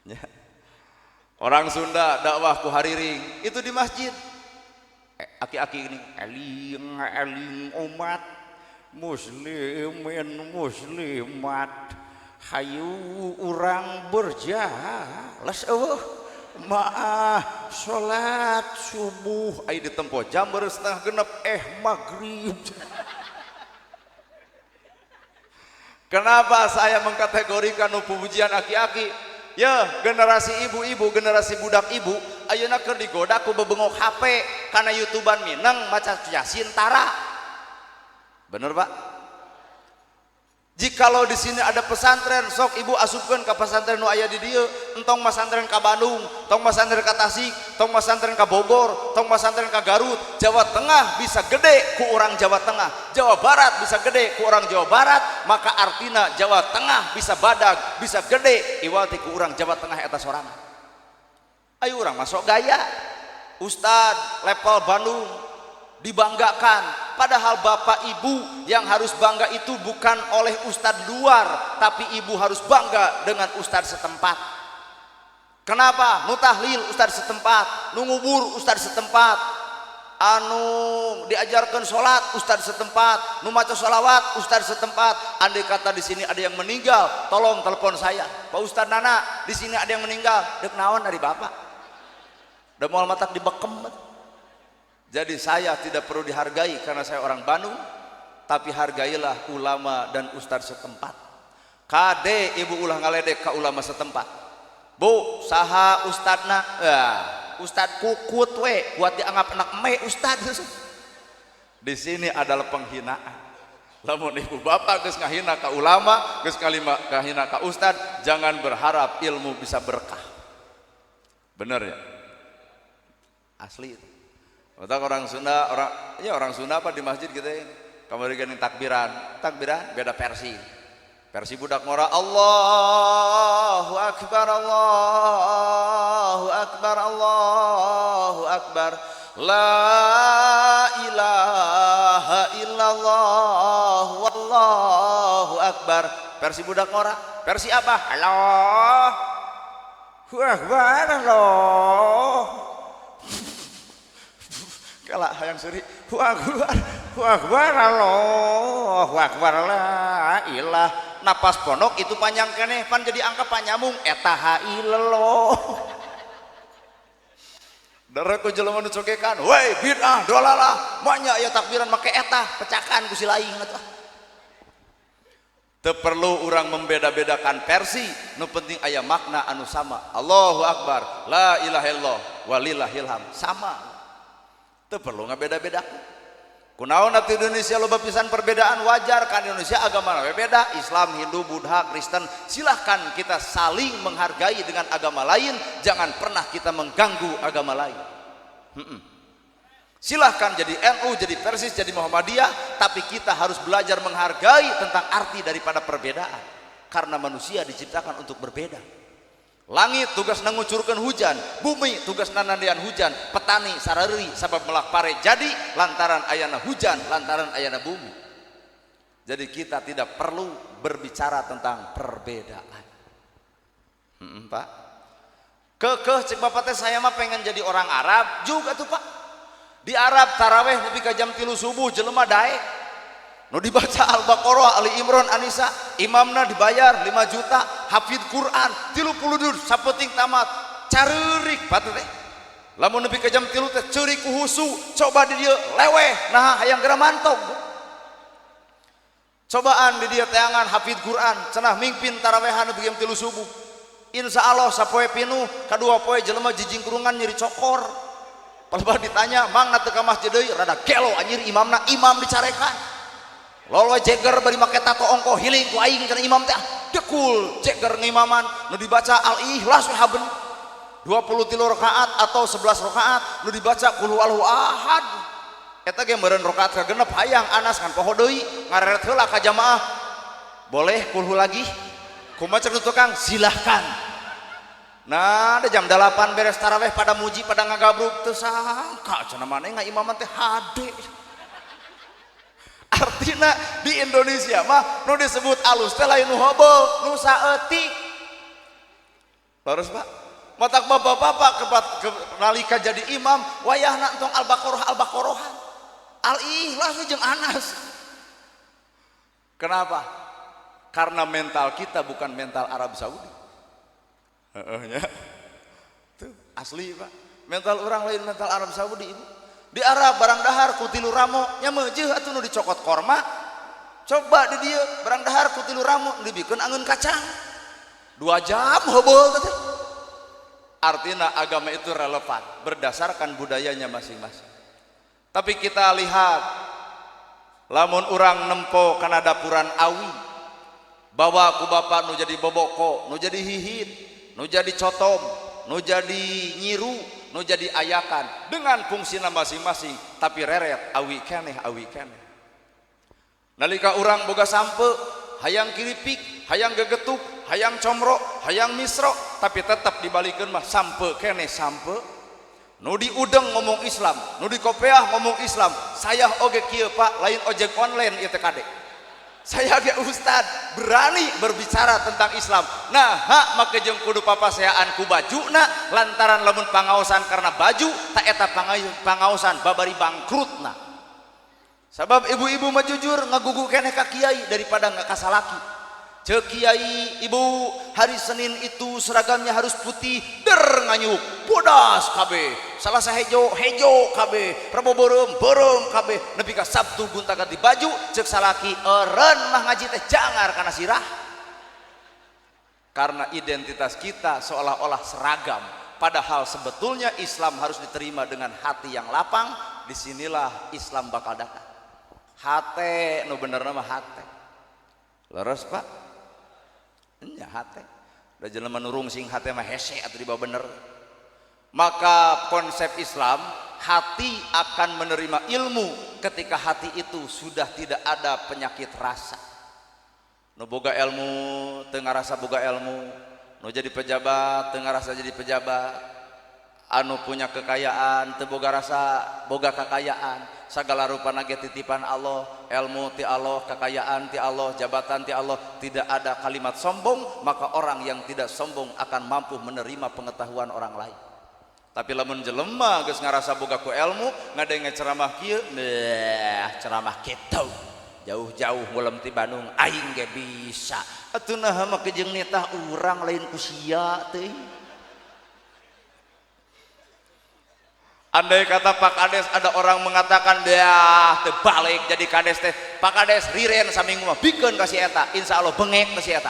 Ya. Orang Sunda dakwah ku hariring itu di masjid. Aki-aki ini eling eling umat muslimin muslimat hayu urang berjalas eueuh maah salat subuh aya ditempo jam 5:30 maghrib. Kenapa saya mengkategorikan pujian aki-aki? Ya, generasi ibu-ibu, generasi budak ibu ayeuna keur digoda ku bebengok HP kana YouTubean mineng maca Yasin tara. Bener, Pak? Jikalau di sini ada pesantren, sok ibu asupkeun ka pesantren nu aya di dieu, entong masantren ka Bandung, tong masantren ka Tasik, tong masantren ka Bogor, tong masantren ka Garut. Jawa Tengah bisa gede ku orang Jawa Tengah, Jawa Barat bisa gede ku orang Jawa Barat, maka artina Jawa Tengah bisa badag, bisa gede iwal ti ku orang Jawa Tengah eta sorangan. Ayo urang masuk gaya, ustad level Bandung dibanggakan, padahal bapak ibu yang harus bangga itu bukan oleh ustadz luar, tapi ibu harus bangga dengan ustadz setempat. Kenapa? Nu tahlil ustadz setempat, nu ngubur ustadz setempat, anu diajarkan sholat ustadz setempat, nu maca sholawat ustadz setempat. Andai kata di sini ada yang meninggal, tolong telepon saya, Pak Ustadz Nana, di sini ada yang meninggal, dek naon dari bapak, da moal matak dibekem. Jadi saya tidak perlu dihargai karena saya orang Bandung, tapi hargailah ulama dan ustadz setempat. Kade ibu ulah ngaledek ka ulama setempat. Bu, saha ustadna? Ya, ustad kukut we, kuat dianggap anak me ustad. Di sini adalah penghinaan. Lamun ibu bapak geus ngahina ka ulama, geus ngahina ka ustad, jangan berharap ilmu bisa berkah. Bener ya? Asli itu. Otak orang Sunda, orang Sunda apa di masjid kita ini? Kamari geuning takbiran, takbiran beda versi. Versi budak ngora Allahu Akbar, Allahu Akbar, Allahu Akbar, la ilaha illallah, wallahu akbar. Versi budak ngora, versi apa? Allahu Akbar, Allah. Kalah hayang seri, akbar, akbar, Allahu akbar, la ilah. Napas pondok itu panjang keneh, pan jadi angka panyamung eta ha ilallah. Darah ku jelema nu cokekan, weh bid'ah dolalah, banyak ya takbiran make eta, pecakan ku si lain atuh. Teu perlu urang membeda-bedakan versi, nu penting aya makna anu sama. Allahu akbar, la ilaha illallah, walillahil hamd, sama. Teu perlu ngabeda-beda. Kunaon atuh Indonesia loba pisan perbedaan, wajar kan Indonesia agama beda, Islam, Hindu, Buddha, Kristen. Silahkan kita saling menghargai dengan agama lain, jangan pernah kita mengganggu agama lain. Silahkan jadi NU, jadi Persis, jadi Muhammadiyah, tapi kita harus belajar menghargai tentang arti daripada perbedaan. Karena manusia diciptakan untuk berbeda. Langit tugas ngucurkeun hujan, bumi tugas nanandian hujan, petani sarari sabab melak pare jadi lantaran ayana hujan, lantaran ayana bumi. Jadi kita tidak perlu berbicara tentang perbedaan. Pak. Kekeh cek bapak teh saya mah pengen jadi orang Arab juga tuh Pak. Di Arab taraweh nepi ka jam 3 subuh jelema daek. Nu dibaca Al-Baqarah, Ali Imran, Anisa, imamna dibayar 5 juta, hafid Quran 30 juz sapenting tamat, careurik patut teh. Lamun nepi ka jam 3 teh ceurik ku husu, coba di dieu leweh, nah hayang geura mantog. Cobaan di dieu teangan hafid Quran, cenah mingpin tarawehan nepi jam 3 subuh. Insya Allah sapoe pinuh, kadua poe jelema jijingkurungan nyeri cokor. Palebah ditanya, mangna teu ka masjid deui, rada gelo anjir imamna, imam dicarekan. Loloe jeger bari make tato ongko hiling ku aing cenah imam teh. Dekul jeger ngimaman, nu dibaca Al-Ikhlas we haben. 23 rakaat atau 11 rakaat nu dibaca qul huwallahu ahad. Eta ge meureun rakaat kagenep hayang Anas kan poho deui ngareret heula ka jamaah. Boleh kulhu lagi? Kumaha cek tukang? Silahkan. Nah, ada jam 8 beres taraweh pada muji pada ngagabruk teu sangka cenah maneh ngaimaman teh hade. Artina di Indonesia mah nu disebut alus teh lain nu hobo, nu saeutik. Terus Pak, matak bapak-bapak nalika jadi imam wayahna entong Al-Baqarah Al-Baqarahan. Al-Ikhlas jeung Anas. Kenapa? Karena mental kita bukan mental Arab Saudi. Heeh nya. Tuh asli Pak. Mental orang lain mental Arab Saudi ibu. Di Arab barang dahar ku tilu ramo nya meujeuh atuh nu dicokot korma. Coba di dieu barang dahar ku tilu ramo dibikeun angeun kacang. 2 jam heubeul teh. Artinya agama itu relevan berdasarkan budayanya masing-masing. Tapi kita lihat lamun urang nempo kana dapuran awi bawa ku bapak nu jadi boboko, nu jadi hihit, nu jadi cotom, nu jadi nyiru, nu jadi ayakan dengan fungsina masing-masing, tapi reret awi keneh awi keneh. Nalika urang boga sampe, hayang kiripik, hayang gegetuk, hayang comro, hayang misro, tapi tetap dibalikeun mah sampe keneh sampe. Nu di udeng ngomong Islam, nu di kopeah ngomong Islam. Saya oge kieu Pak, lain ojek online ieu teh kade. Saya ge ustad berani berbicara tentang Islam. Nah, hak make jeung kudu papaseaan ku bajuna lantaran lamun pangaosan karena baju tak eta pangaosan babari bangkrutna. Sabab ibu-ibu mah jujur ngagugu keneh ka kiai daripada nggak kasalaki. Ceuk kiai, ibu hari Senin itu seragamnya harus putih, der nganyuk, bodas kabeh. Salasa hejo, hejo kabeh. Rebo beureum, beureum kabeh. Nepi ka Sabtu gonta-ganti baju, ceuk salaki eureun mah ngaji teh jangar kana sirah. Karena identitas kita seolah-olah seragam, padahal sebetulnya Islam harus diterima dengan hati yang lapang. Disinilah Islam bakal datang. Hate nu bener mah hate. Leres Pak? Nya hate. Da jelema nu rungsing hate mah hese atuh dibawa bener. Maka konsep Islam, hati akan menerima ilmu ketika hati itu sudah tidak ada penyakit rasa. Nu boga ilmu teu ngarasa boga ilmu, nu jadi pejabat teu ngarasa jadi pejabat, anu punya kekayaan teu boga rasa boga kekayaan. Segala rupana ge titipan Allah, ilmu ti Allah, kekayaan ti Allah, jabatan ti Allah. Tidak ada kalimat sombong, maka orang yang tidak sombong akan mampu menerima pengetahuan orang lain. Tapi lamun jelema geus ngarasa boga ku ilmu, ngadenge ceramah kieu, nah ceramah kitu. Jauh-jauh ngulem ti Bandung aing ge bisa. Atuh naha make jeung nitah urang lain ku sia teh. Andai kata Pak Kades ada orang mengatakan dah terbalik jadi kades teh, Pak Kades riren saminggu mah bikeun ka si eta, insya Allah bengek ka si eta.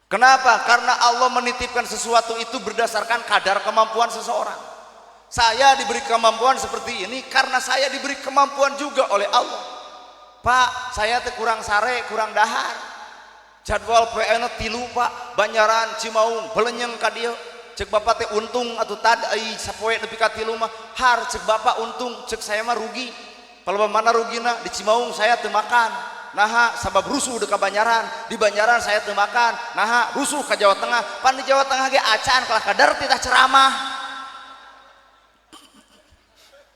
Kenapa? Karena Allah menitipkan sesuatu itu berdasarkan kadar kemampuan seseorang. Saya diberi kemampuan seperti ini karena saya diberi kemampuan juga oleh Allah. Pak, saya teh kurang sare, kurang dahar. Jadwal PN tilu Pak, Banjaran, Cimaung, belenyeng ka dieu. Cek bapak teh untung atuh tad ai sapoe nepi ka tilu mah har cek bapak untung, cek saya mah rugi. Kalau mana rugina di Cimaung saya teu makan. Naha sabab rusuh deuk ka Banjaran, di Banjaran saya teu makan. Naha rusuh ka Jawa Tengah, pan di Jawa Tengah ge acan kalah kadar titah ceramah.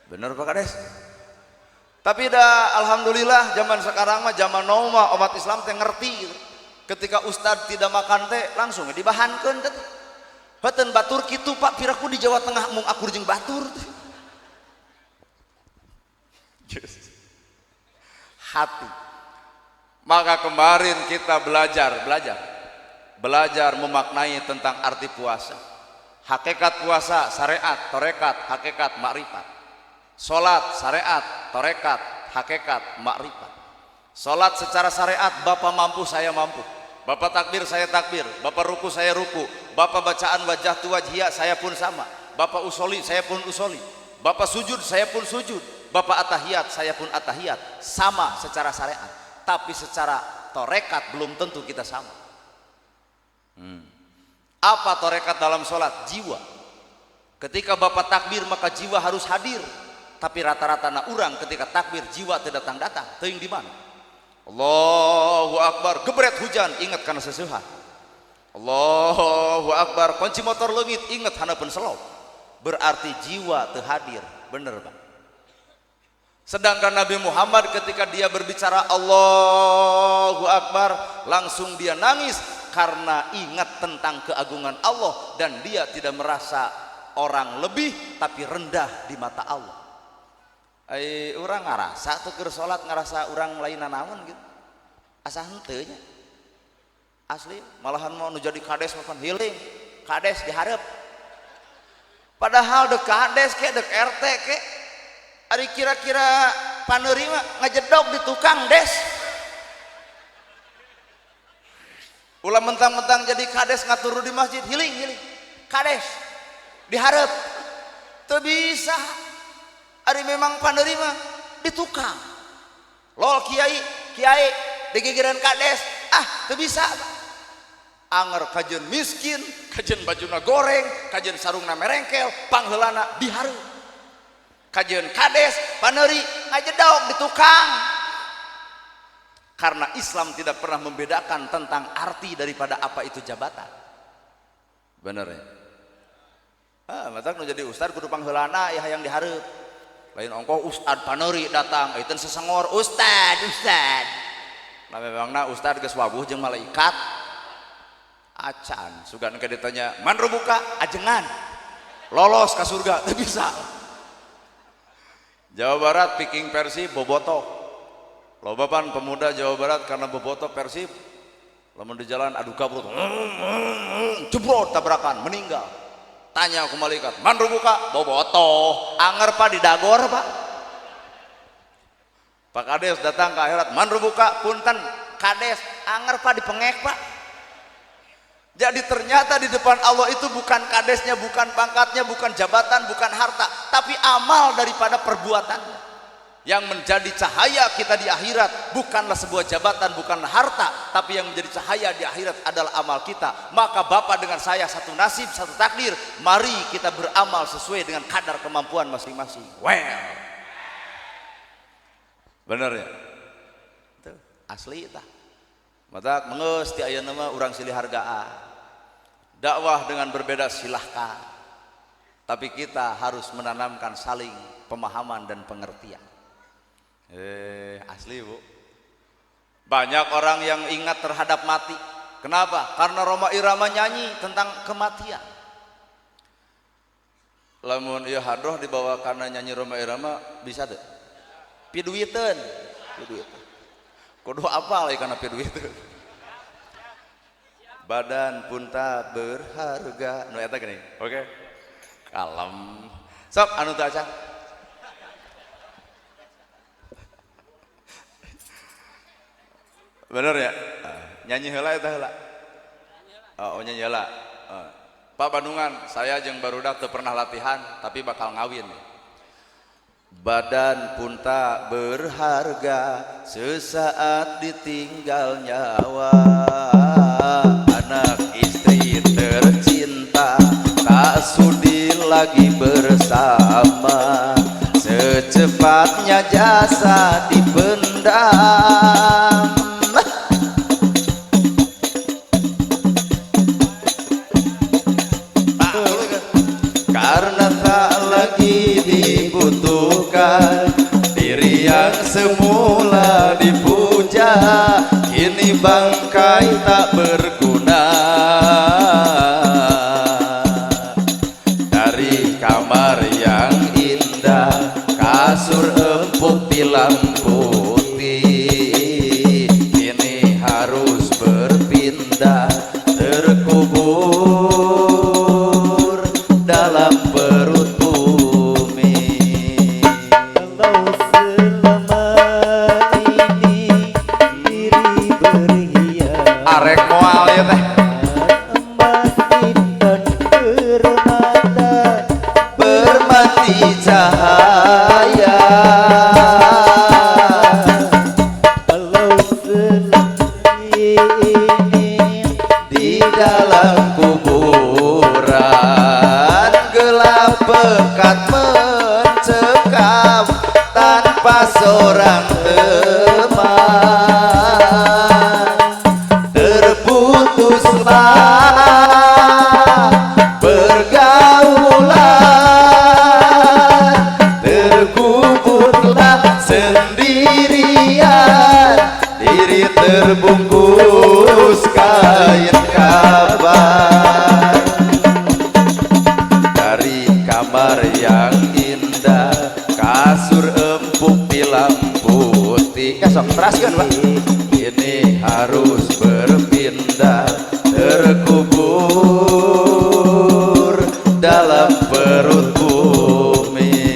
Bener Pak Kades? Tapi dah alhamdulillah zaman sekarang mah zaman now mah umat Islam teh ngerti gitu. Ketika ustad tidak makan teh langsung dibahankeun teh. Beten batur kitu Pak, piraku di Jawa Tengah mung akur jeung batur. Yes. Hati. Maka kemarin kita belajar memaknai tentang arti puasa. Hakikat puasa syariat, torekat, hakikat, makrifat. Salat syariat, torekat, hakikat, makrifat. Salat secara syariat bapak mampu saya mampu. Bapak takbir saya takbir, bapak ruku saya ruku, bapak bacaan wajah tu wajhiyah saya pun sama, bapak usoli saya pun usoli, bapak sujud saya pun sujud, bapak atahiyat saya pun atahiyat, sama secara syariat. Tapi secara torekat belum tentu kita sama. Apa torekat dalam sholat? Jiwa. Ketika bapak takbir maka jiwa harus hadir. Tapi rata-rata na urang ketika takbir jiwa tidak datang-datang. Teuing di mana? Allahu Akbar, gebret hujan, ingat karena sesuha. Allahu Akbar, kunci motor leungit, ingat hanapeun selop. Berarti jiwa teu hadir, bener Pak. Sedangkan Nabi Muhammad ketika dia berbicara Allahu Akbar, langsung dia nangis karena ingat tentang keagungan Allah dan dia tidak merasa orang lebih tapi rendah di mata Allah. Ai urang ngarasa teu keur salat ngarasa urang lain nanaon gitu. Asa henteu nya. Asli malahan mau nu jadi kades mapan healing, kades dihareup. Padahal dek kades ke dek RT ke ari kira-kira panerima ngajedog di tukang des. Ulah mentang-mentang jadi kades ngaturu di masjid healing healing. Kades dihareup. Teu bisa. Ari memang panerima di tukang. Lol kiai, kiai digigiran kades, ah teu bisa. Anger kajeun miskin, kajeun bajuna goreng, kajeun sarungna merengkel, pangheulana dihareup. Kajeun kades, paneri ngajedog di tukang. Karena Islam tidak pernah membedakan tentang arti daripada apa itu jabatan. Bener ya? Ah, matak nu jadi ustad kudu pangheulana ya hayang dihareup. Lain ongkoh ustad paneri datang, itu sesengor ustad, ustad. Nah memangna ustad geus wabuh jeung malaikat. Acan, sugan ke ditanya, "Man rubuka?" Ajengan. Lolos ka surga, teu bisa. Jawa Barat picking Persib bobotoh. Loba pan pemuda Jawa Barat karena bobotoh Persib, lamun di jalan adu kabrut, jebrot tabrakan, meninggal. Tanya aku malaikat, "Man rubuka?" Bobotoh. Anger pak di dagor pak. Pak Kades datang ke akhirat, "Man rubuka?" Punten, Kades, anger pak dipengek pak. Jadi ternyata di depan Allah itu bukan kadesnya, bukan pangkatnya, bukan jabatan, bukan harta, tapi amal daripada perbuatannya. Yang menjadi cahaya kita di akhirat bukanlah sebuah jabatan, bukanlah harta, tapi yang menjadi cahaya di akhirat adalah amal kita. Maka bapak dengan saya satu nasib, satu takdir. Mari kita beramal sesuai dengan kadar kemampuan masing-masing. Well, bener ya? Itu asli tah. Mata mengeus ti ayeuna mah urang silih hargaan. Dakwah dengan berbeda silahkan. Tapi kita harus menanamkan saling pemahaman dan pengertian. Asli bu. Banyak orang yang ingat terhadap mati. Kenapa? Karena Rhoma Irama nyanyi tentang kematian. Lamun ieu hadroh dibawa karena nyanyi Rhoma Irama bisa teu? Piduiteun. Piduiteun. Kudu apal ieu kana piduiteun. Badan pun tak berharga. Nu eta geuning. Oke. Kalem. Sok anu teu acan. Bener ya? Nyanyi heula eta heula. Oh, nyanyi heula. Pak Bandungan, saya jeung barudak teu pernah latihan tapi bakal ngawin. Badan pun tak berharga sesaat ditinggal nyawa. Anak istri tercinta tak sudi lagi bersama. Secepatnya jasa dipendam. Karena tak lagi dibutuhkan diri yang semula dipuja, kini bangkai tak berguna. Dari kamar yang indah, kasur empuk tilam putih, kini harus berpindah terkubur. dalam kuburan gelap pekat mencekam tanpa seorang teman. Terputuslah pergaulan, terkuburlah sendirian, diri terbungkus kain kapan. Dari kamar yang indah, kasur empuk tilam putih. Ya sok teraskeun Pak. Ini harus berpindah, terkubur dalam perut bumi.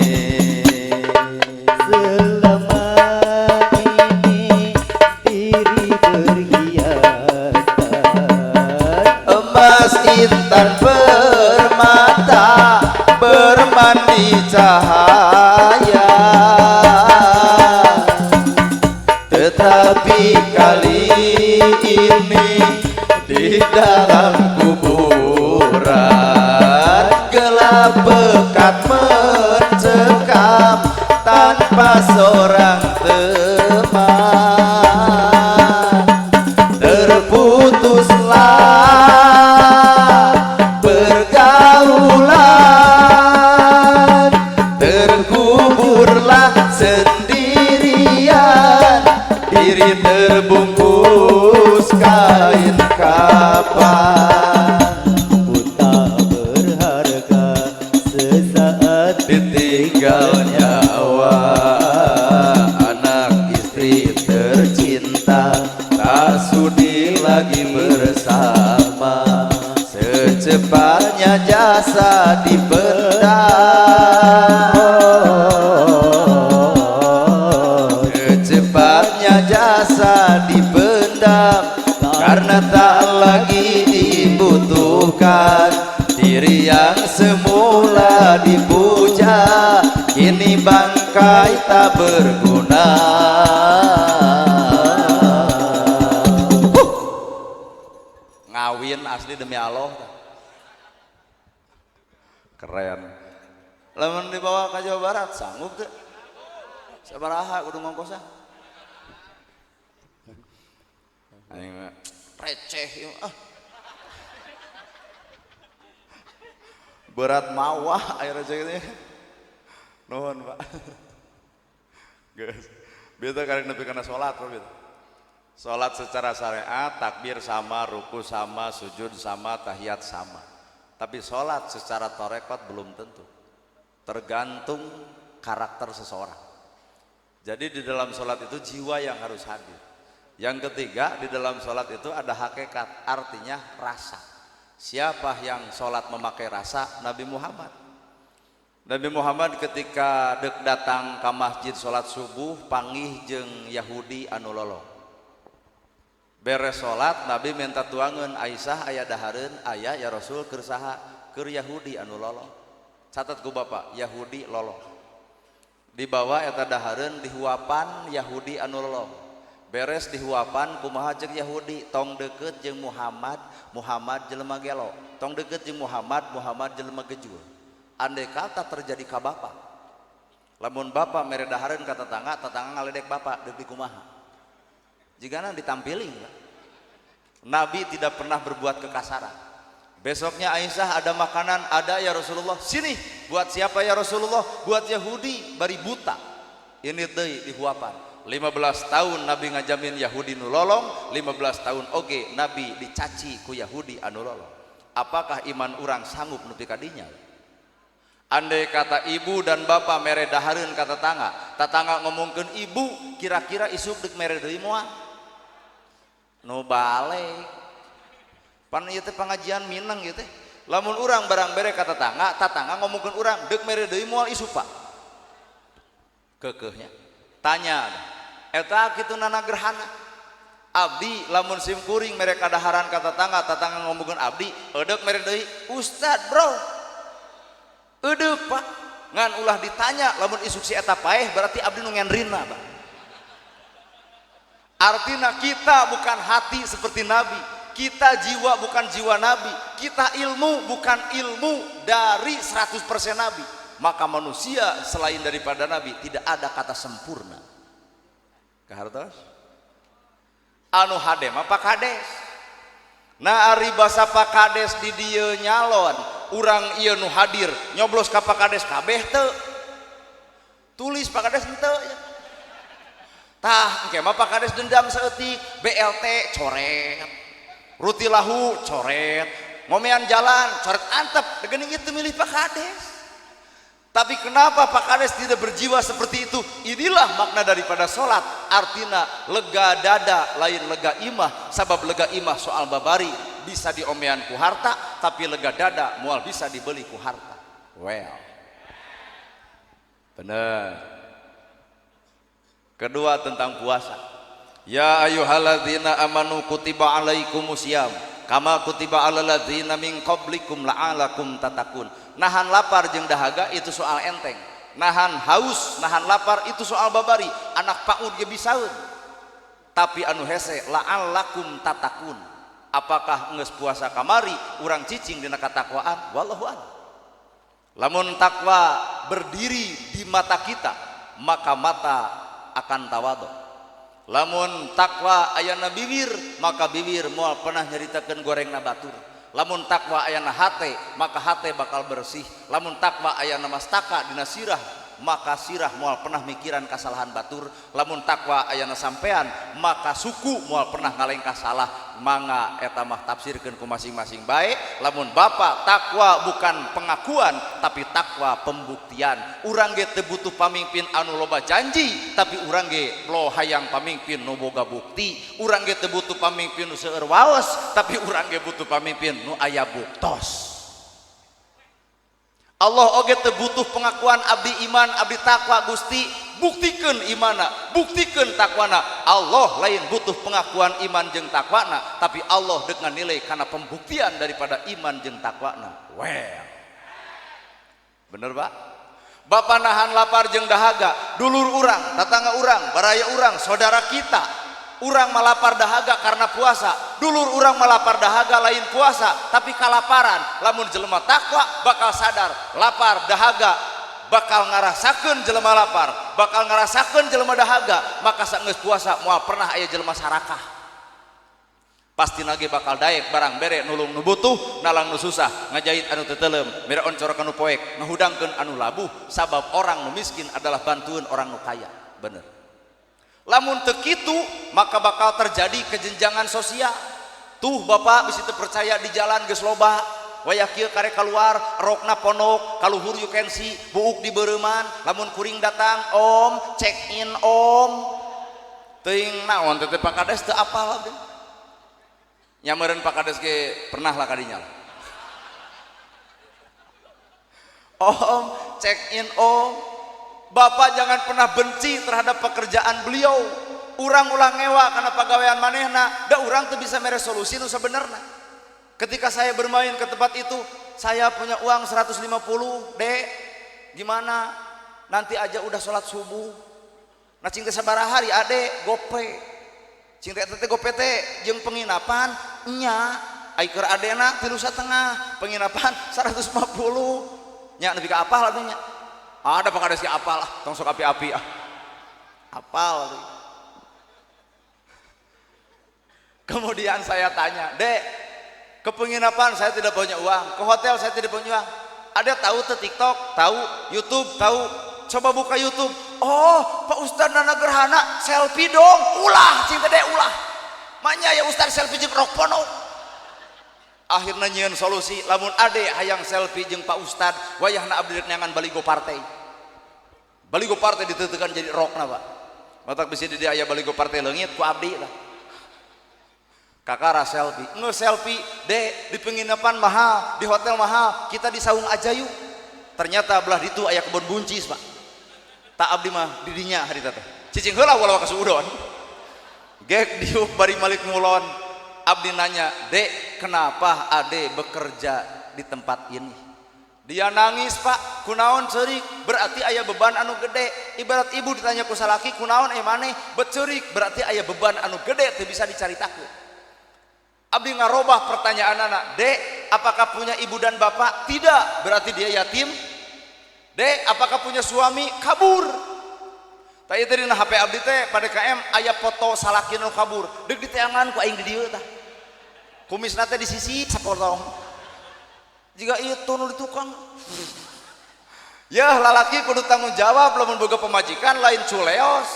Selama ini diri berhiasan emas intan permata bermandi cahaya. Tetapi kali ini di dalam kuburan gelap pekat mencekam tanpa seorang teman. Terputuslah pergaulan, terkuburlah sendirian, diri terbungkus kain kapan. Buta berharga sesaat ditinggal nyawa, anak istri tercinta tak sudi lagi bersama. Secepatnya jasa dipendam, secepatnya jasa dipendam, karena tak lagi dibutuhkan. Diri yang semula dipuja kini bangkai tak berguna. Ngawin asli demi Allah. Keren. Lamun dibawa ke Jawa Barat sanggup teu? Sabaraha kudu ngongkosan? Aing receh ieu ah. Berat mawah air receh teh. Nuhun, Pak. Geus. Bieu teh karek nepi kana salat, Pak, bieu. Salat secara syariat, takbir sama, ruku sama, sujud sama, tahiyat sama. Tapi salat secara tarekat belum tentu. Tergantung karakter seseorang. Jadi di dalam salat itu jiwa yang harus hadir. Yang ketiga, di dalam salat itu ada hakikat, artinya rasa. Siapa yang salat memakai rasa? Nabi Muhammad. Nabi Muhammad ketika dek datang ke masjid salat subuh, panggih jeung Yahudi anu lolong. Beres salat, Nabi minta tuangan, Aisyah aya dahareun, aya ya Rasul keur saha? Keur Yahudi anu lolong. Catat ku Bapak, Yahudi lolong. Dibawa eta dahareun dihuapan Yahudi anu lolong. Beres dihuapan kumaha jeung Yahudi, tong deukeut jeung Muhammad, Muhammad jelema gelo. Tong deukeut jeung Muhammad, Muhammad jelema gejul. Andai kata terjadi ka bapak, lamun bapak mere dahareun ka tetangga, tetangga ngaledek bapak deuk dikumaha? Jigana ditampiling. Nabi tidak pernah berbuat kekasaran. Besoknya Aisyah ada makanan, ada ya Rasulullah, sini buat siapa ya Rasulullah? Buat Yahudi bari buta. Ini deui dihuapan. 15 tahun Nabi ngajamin Yahudi nu lolong, 15 tahun oge Nabi dicaci ku Yahudi anu lolong. Apakah iman urang sanggup nepi ka dinya? Andai kata ibu dan bapak mere dahareun ka tetangga, tetangga ngomongkeun ibu, kira-kira isuk deuk mere deui moal? Nu balik. Pan ieu teh pangajian mineng ieu teh. Lamun urang barang bere ka tetangga, tetangga ngomongkeun urang deuk mere deui moal isuk Pak? Keukeuhnya. Tanya, eta kitu nana gerhana. Abdi lamun sim kuring mere kadaharan ka tetangga, tetangga ngomongkeun abdi, edeuk mere deui, Ustad bro. Edeuk Pak, ngan ulah ditanya lamun isuk si eta paeh berarti abdi nu ngenrina Pak. Artinya kita bukan hati seperti Nabi, Kita jiwa bukan jiwa nabi, kita ilmu bukan ilmu dari 100% nabi. Maka manusia selain daripada nabi tidak ada kata sempurna. Kahartos? Anu hade mah Pak Kades. Nah ari basa Pak Kades di dieu nyalon, urang ieu nu hadir nyoblos ka Pak Kades kabeh teu. Tulis Pak Kades henteu ya. Tah engke mah Pak Kades dendam saeutik, BLT coret. Rutilahu coret, ngomean jalan coret, antep geuning itu milih Pak Kades. Tapi kenapa Pak Kades tidak berjiwa seperti itu? Inilah makna daripada sholat. Artina lega dada lain lega imah. Sabab lega imah soal babari bisa diomean ku harta, tapi lega dada moal bisa dibeli ku harta. Well, bener. Kedua tentang puasa. Ya ayyuhalladzina amanu kutiba alaikumusiyam kama kutiba alal ladzina min qablikum la'alakum tatakun. Nahan lapar jeung dahaga itu soal enteng. Nahan haus, nahan lapar itu soal babari. Anak PAUD ge bisaeun. Tapi anu hese la'alakum tatakun. Apakah geus puasa kamari urang cicing dina katakwaan? Wallahu a'lam. Lamun takwa berdiri di mata kita, maka mata akan tawadhu. Lamun takwa ayana bibir, maka bibir moal pernah nyaritakeun gorengna batur. Lamun takwa ayana hate, maka hate bakal bersih. Lamun takwa ayana mastaka dina sirah, maka sirah moal pernah mikiran kasalahan batur. Lamun takwa ayana sampean, maka suku moal pernah ngalengkah salah. Mangga eta mah tafsirkeun ku masing-masing bae. Lamun bapak takwa bukan pengakuan, tapi takwa pembuktian. Urang ge teu butuh pamimpin anu loba janji, tapi urang ge lo hayang pamimpin nu boga bukti. Urang ge teu butuh pamimpin nu seueur waos, tapi urang ge butuh pamimpin nu aya buktos. Allah oge teu butuh pengakuan abdi iman, abdi takwa. Gusti, buktikeun imana, buktikeun takwana. Allah lain butuh pengakuan iman jeung takwana, tapi Allah dengan nilai karena pembuktian daripada iman jeung takwana. Well, bener Pak? Bapak nahan lapar jeung dahaga, dulur urang, tatangga urang, baraya urang, saudara kita. Urang malapar dahaga karena puasa, dulur urang malapar dahaga lain puasa tapi kalaparan. Lamun jelema takwa bakal sadar lapar dahaga, bakal ngarasakeun jelema lapar, bakal ngarasakeun jelema dahaga. Maka saenggeus puasa moal pernah aya jelema sarakah, pasti nage bakal daek barang bere, nulung nu butuh, nalang nu susah, ngajahit anu teu teuleum, mere oncor ka nu poek, ngahudangkeun anu labuh. Sabab orang nu miskin adalah bantuan orang nu kaya. Bener. Lamun teu kitu maka bakal terjadi kejenjangan sosial. Tuh bapak bisa percaya di jalan geus loba wayah kieu karek keluar rokna ponok kaluhur, you can see buuk di beureuman. Lamun kuring datang, "Om, check in om," teuing naon teh Pak Kades teu apal abdi. Nya meureun Pak Kades ge pernah lah kadinya lah. "Om, check in om." Bapak jangan pernah benci terhadap pekerjaan beliau. Urang ulah ngewa karena pagawean manehna, da urang tuh bisa mere solusi nu sebenarnya. Ketika saya bermain ke tempat itu, "Saya punya uang 150, Dek, gimana? Nanti aja udah sholat subuh." "Nah, cing teh sabaraha hari ade?" "Gope." "Cing teh teh gope teh jeung penginapan?" "Nya." "Ai keur adena 3,5, penginapan 150." Nya nepi ka apal atuh nya. Ada Pak Kades ge apal ah, tong sok api-api ah. Apal. Kemudian saya tanya, "Dek, ke penginapan saya tidak punya uang, ke hotel saya tidak punya uang. Ada tahu tuh TikTok, tahu YouTube, tahu. Coba buka YouTube. Oh, Pak Ustadz Nana Gerhana, selfie dong." "Ulah, cing teh ulah. Manya ya Ustadz selfie jeung rok ponok." Akhirnya nyieun solusi, lamun ade hayang selfie jeung Pak Ustadz, wayahna abdi rek neangan baligo partai. Baligo partai ditetekan jadi rokna, Pak. Matak bisi di dieu aya baligo partai leungit ku abdi lah. Kakara selfie, nge selfie, "Dek, di penginapan mahal, di hotel mahal, kita di saung aja yuk." Ternyata belah ditu aya kebun buncis, Pak. Tak abdi mah didinya hari teh. Cicing heula walau ka suudon. Gek diuk bari malik ngulon. Abdi nanya, "Dek, kenapa ade bekerja di tempat ini?" Dia nangis, Pak. "Kunaon ceurik?" Berarti aya beban anu gede. Ibarat ibu ditanya ku salaki, "Kunaon eh maneh bet ceurik?" Berarti aya beban anu gede teu bisa dicaritakeun. Abdi ngarobah pertanyaan anak, "Dek, apakah punya ibu dan bapak?" "Tidak." Berarti dia yatim. "Dek, apakah punya suami?" "Kabur." Tadi tadi na HP abdi teh pada KM aya foto salaki nu kabur. Deuk diteangan ku aing di dieu tah. Kumisna teh di sisi sapotong. Jika itu nu di tukang. Ya, lalaki kudu tanggung jawab lamun boga pemajikan, lain culeos.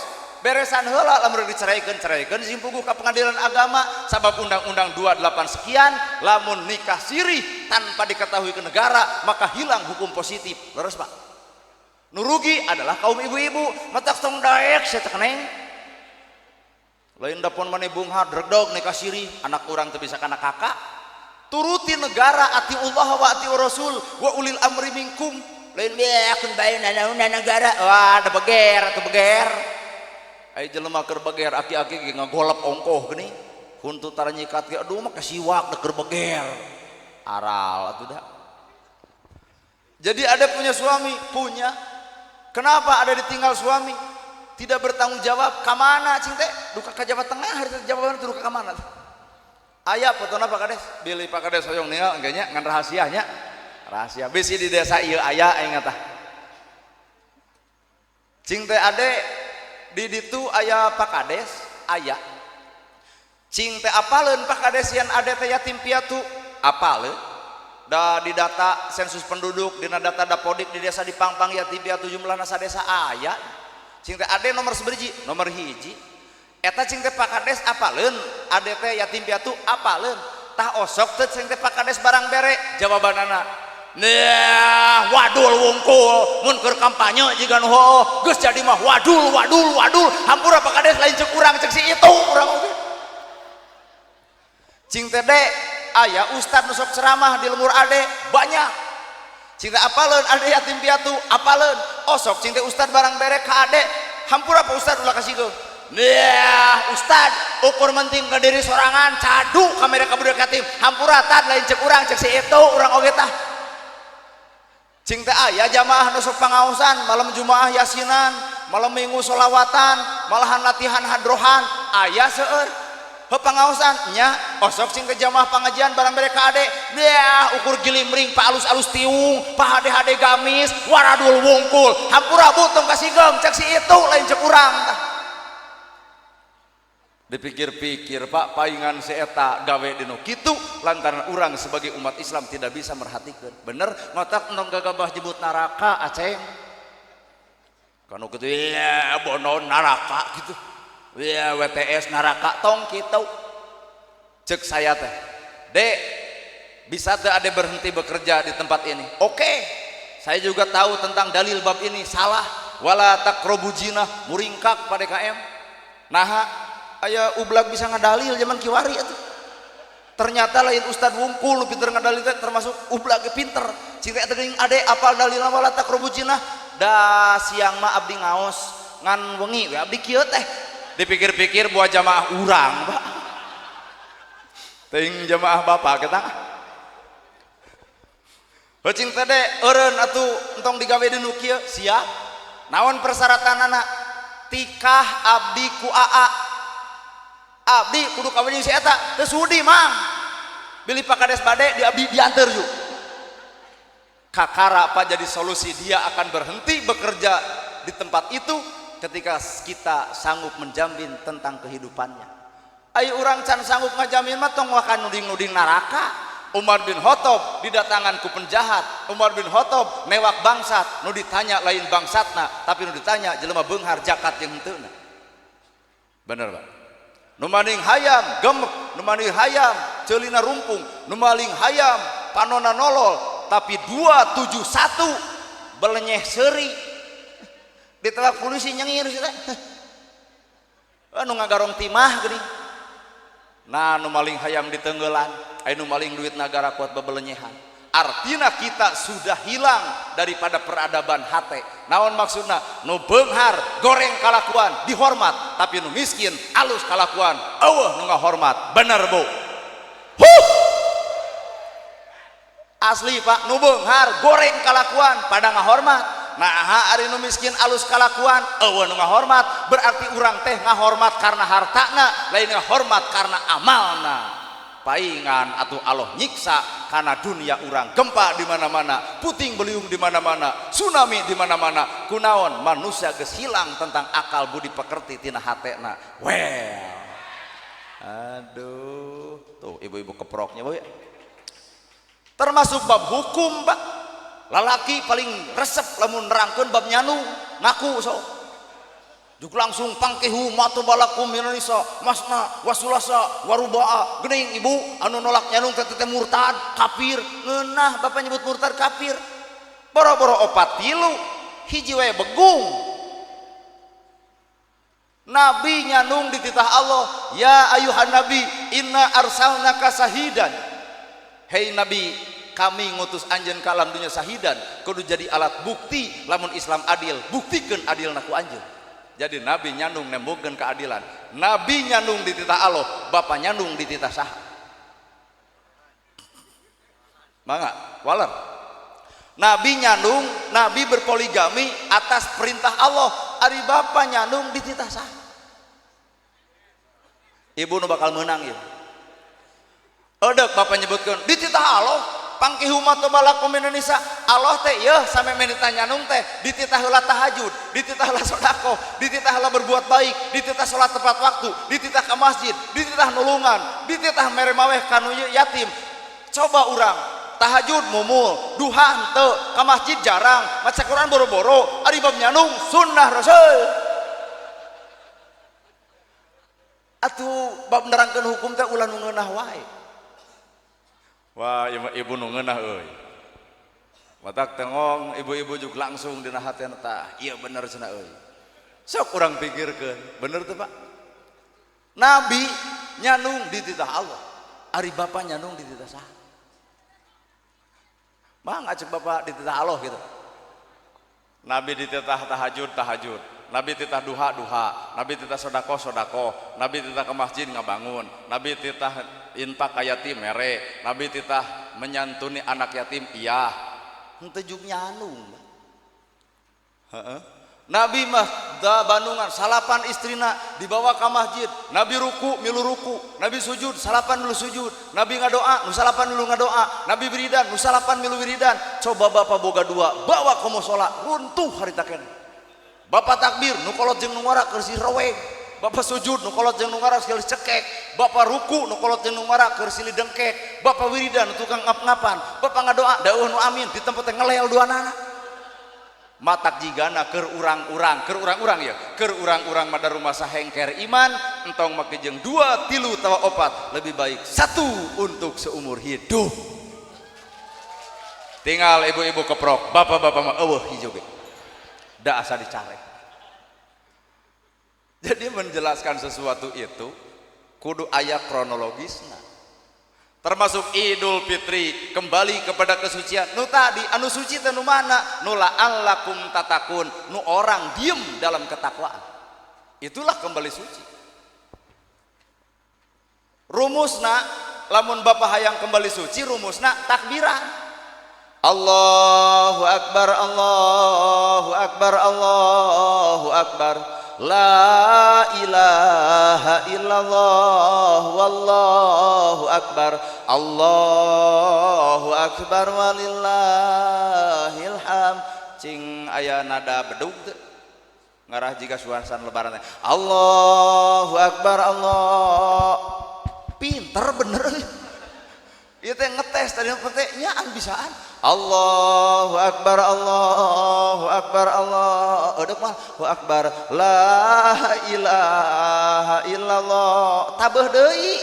Beresan heula, lamun diceraikan, ceraikan sing puguh ka pengadilan agama, sabab undang-undang 28 sekian, lamun nikah sirih tanpa diketahui ke negara maka hilang hukum positif. Leres, Pak? Nu rugi adalah kaum ibu-ibu. Matak tong daek sia teh, Neng. Lain dapon maneh bunghar dregdog nikah sirih, anak urang teu bisa kana kakak. Turuti negara, atiullah wa atiur rasul wa ulil amri minkum. Lain beakun bae nanauna negara. Wah, ada beger atuh beger. Ai jelema keur beger, aki-aki ge ngagolep ongkoh geuning. Huntu tara nyikat ge, aduh, mah kasiwak da keur beger. Aral atuh da. Jadi ada punya suami? Punya. Kenapa ada ditinggal suami? Tidak bertanggung jawab. Kamana cing teh? Duka ka Jawa Tengah hari Jawa Barat, duka ka mana? Aya fotona, Pak Kades. Bilih Pak Kades hoyong ningal engke nya, ngan rahasianya. Rahasia. Bisi di desa ieu aya aing tah. Cing teh ade di ditu aya Pak Kades, aya. Cing teh apaleun Pak Kades yen ade teh yatim piatu? Apaleun. Da di data sensus penduduk, dina data dapodik di desa di Pangpang yatim piatu jumlahna sadesa aya. Cing teh ade nomor sabaraha? Nomor 1. Eta cing teh Pak Kades apaleun ade teh yatim piatu? Apaleun. Tah, osok teh cing teh Pak Kades barang bere? Jawabanana, "Nah, wadul wungkul, mun keur kampanye jiga nu hooh, geus jadi mah wadul wadul wadul. Hampura Pak Kades, lain cek urang, cek si itu urang oge." Cing teh de aya ustad nu sok ceramah di lembur ade? Banyak. Cing teh apaleun ade yatim piatu? Apaleun. Osok cing teh ustad barang bere ka ade? "Hampura Pak Ustad, ulah kasih." Nah, ustad ukur penting ke diri sorangan, cadu kamera ka budak yatim. "Hampura tad, lain cek urang, cek si itu urang oge tah." Cing teh aya jamaah nu sok pangaosan, malam Jumaah yasinan, malam Minggu solawatan, malahan latihan hadrohan aya seueur. Heuh, pangaosan nya. Osok cing ke jamaah pengajian barang bere ka ade? "Dah, ukur gilimring pa alus-alus tiung, pa hade-hade gamis, waradul wungkul. Hampura Bu, tong kasigem, cek si itu, lain cek urang tah." Dipikir-pikir, Pak, paingan si eta gawe dinu kitu lantaran urang sebagai umat Islam tidak bisa merhatikan bener. Matak entong gagabah jebut neraka, Aceng. Kanu kitu ya bono neraka gitu ya, WTS neraka, tong kitu. Cek saya teh, "Dek, bisa teh ade berhenti bekerja di tempat ini?" "Oke." Saya juga tahu tentang dalil bab ini salah, wala taqrabu zina, muringkak pada KM. Nah, aya ublag bisa ngadalil zaman kiwari atuh. Ternyata lain ustad wungkul nu pinter ngadalil teh, termasuk ublag pinter. Cing teh geuning ade apal dalil wala taqrabu zina? "Da siang mah abdi ngaos, ngan wengi we abdi kieu teh." Dipikir-pikir buat jamaah urang, Pak, teuing jamaah bapak kita. Heuh, cing teh de eureun atuh entong digawe di nu kieu. "Siap. Naon persyaratanana?" "Tikah abdi ku aa, abdi kudu kawin jeung si eta." "Teu sudi, Mang. Bilih Pak Kades bade di abdi dianteur yuk." Kakara apa jadi solusi dia akan berhenti bekerja di tempat itu ketika kita sanggup menjamin tentang kehidupannya. Ayo, urang can sanggup ngajamin mah tong wakan nuding-nuding neraka. Umar bin Khattab didatangan ku penjahat, Umar bin Khattab newak bangsat, nu ditanya lain bangsatna, tapi nu ditanya jelema beunghar jakat jeung henteu. Bener, Pak? Nu maling hayam gemek, nu maling hayam ceulina rumpung, nu maling hayam panona nolol, tapi 271 belenyeh seuri. Ditewak polisi nyengir sih teh. Anu ngagarong timah geuning. Nah, nu maling hayam ditenggelan, aya nu maling duit negara kuat bebelenyehan. Artinya kita sudah hilang daripada peradaban hate. Naon maksudna? Nu beunghar goreng kalakuan dihormat, tapi nu miskin alus kalakuan eueuh nu ngahormat. Bener, Bu? Huh! Asli, Pak, nu beunghar goreng kalakuan pada ngahormat. Nah, ari nu miskin alus kalakuan eueuh nu ngahormat. Berarti urang teh ngahormat karena hartana, lain ngahormat karena amalna. Paingan atau Allah nyiksa karena dunia urang gempa di mana-mana, puting beliung di mana-mana, tsunami di mana-mana. Kunaon manusia geus hilang tentang akal budi pekerti tina hatena. Well, aduh, tuh ibu-ibu keproknya boy. Termasuk bab hukum, Pak. Lalaki paling resep lamun nerangkeun bab nyanu, ngaku sok. Juk langsung pangkihu matu balakum Indonesia, masna wasulasa warubaa geuning ibu anu nolak nyanu teh teh murtad, kafir. Ngeunah bapak nyebut murtad kafir. Boro-boro opat tilu, hiji wae begung. Nabi nyanung dititah Allah, ya ayuhan nabi inna arsalnaka sahidan. Hei nabi, kami ngutus anjeun ka alam dunya sahidan, kudu jadi alat bukti lamun Islam adil, buktikeun adilna ku anjeun. Jadi nabi nyanung nembokeun keadilan. Nabi nyanung dititah Allah, bapak nyanung dititah saha? Mangga, waler. Nabi nyanung, nabi berpoligami atas perintah Allah. Ari bapak nyanung dititah saha? Ibu nu bakal menang ieu. Edek bapak nyebutkeun dititah Allah. Pangkihu ma tobalakum Indonesia. Allah teh yeuh sampe menita nyanung teh dititah heula tahajud, dititah heula sedekah, dititah heula berbuat baik, dititah salat tepat waktu, dititah ka masjid, dititah nulungan, dititah mere maweh ka nu yatim. Coba urang tahajud mumul, duha henteu, ka masjid jarang, maca Quran boro-boro, ari bab nyanung sunnah Rasul. Atuh bab nerangkeun hukum teh ulah nu ngeunah wae. Wah, ibu nu ngeunah euy. Matak tengong ibu-ibu juga langsung dina hatena tah, ieu bener cenah euy. Sok urang pikirkeun, bener teu Pak? Nabi nyanung dititah Allah, ari bapa nyanung dititah saha? Mang acek bapak dititah Allah gitu. Nabi dititah tahajud, tahajud. Nabi titah duha, duha. Nabi titah sodakoh, sodakoh. Nabi titah ke masjid ngabangun. Nabi titah infak ka yatim mere. Nabi titah menyantuni anak yatim iya. Henteu jug nyanung. Heeh. Nabi mah da bandungan salapan istrina dibawa ke masjid. Nabi ruku milu ruku, Nabi sujud salapan milu sujud, Nabi ngadoa nu salapan milu ngadoa, Nabi wiridan nu salapan milu wiridan. Coba bapak boga dua bawa ke musola runtuh harita keneh. Bapak takbir nu kolot jeung nu ngora keur si roweng. Bapak sujud nu kolot jeung nu ngora keur cekek. Bapak ruku nu kolot jeung nu ngora keur silih dengkek. Bapak wiridan nu tukang ngap-ngapan. Bapak ngadoa dauh nu amin di tempat teh ngelel duanana. Matak jigana keur urang-urang, keur urang-urang ya, keur urang-urang mada rumah sahengker iman, entong make jeung 2, 3 tawa 4, lebih baik 1 untuk seumur hidup. Tinggal ibu-ibu keprok, bapak-bapak mah eueuh hiji ge. Da asa dicarek. Jadi menjelaskan sesuatu itu kudu aya kronologisna. Termasuk Idul Fitri kembali kepada kesucian. Nu tadi anu suci teh nu mana? Nu la'allakum tatakun, nu orang diem dalam ketakwaan. Itulah kembali suci. Rumusna lamun bapak hayang kembali suci rumusna takbiran. Allahu akbar, Allahu akbar, Allahu akbar. La ilaha illallah wallahu akbar, Allahu akbar walillahil hamd. Cing aya nada bedug teu ngarah jiga suasana lebaran teh. Allahu akbar Allah. Pinter bener. Ieu teh ngetes tadi teh nyaan bisaan. Allahu akbar, Allahu akbar, Allah. Edek mah Allahu akbar. La ilaha illallah. Tabeuh deui.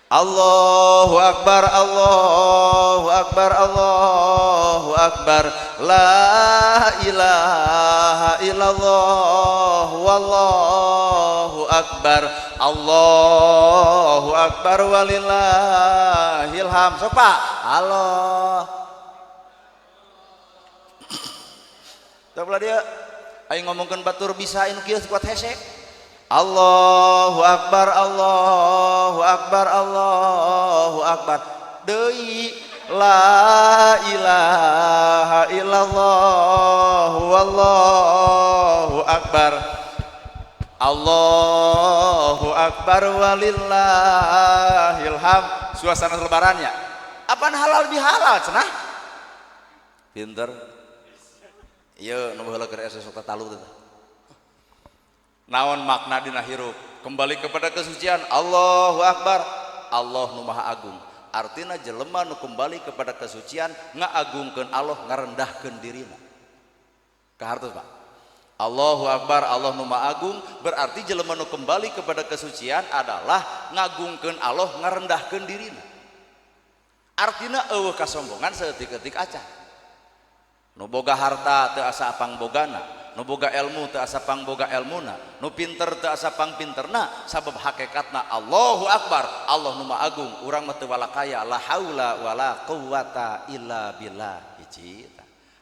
Allahu akbar, Allahu akbar, Allahu akbar. La ilaha illallah wallahu akbar. Allahu akbar walillahil hamd. Sok Pak. Allah. Sok lah dia aing ngomongkeun batur bisa anu kieu kuat hese. Allahu akbar, Allahu akbar, Allahu akbar. Deui la ilaha illallah wallahu akbar. Allahu Allahu akbar walillahilham. Suasana lebarannya apaan halal bihalal cenah pinter ieu nu baheula keur esok talu teh. Naon makna dina hirup? Kembali kepada kesucian. Allahu akbar, Allah nu maha agung. Artina jelema nu kembali kepada kesucian ngaagungkeun Allah, ngarendahkeun dirina. Kahartos Pak. Allahu akbar, Allah nu maha agung, berarti jelema nu kembali kepada kesucian adalah ngagungkeun Allah, ngarendahkeun dirina. Artina eueuh kasombongan saeutik-eutik acan. Nu boga harta teu asa pangbogana, nu boga ilmu teu asa pangboga elmuna, nu pinter teu asa pangpinterna, sabab hakikatna Allahu akbar, Allah nu maha agung, urang mah teu walakaya, la haula wala quwata illa billah. Hiji.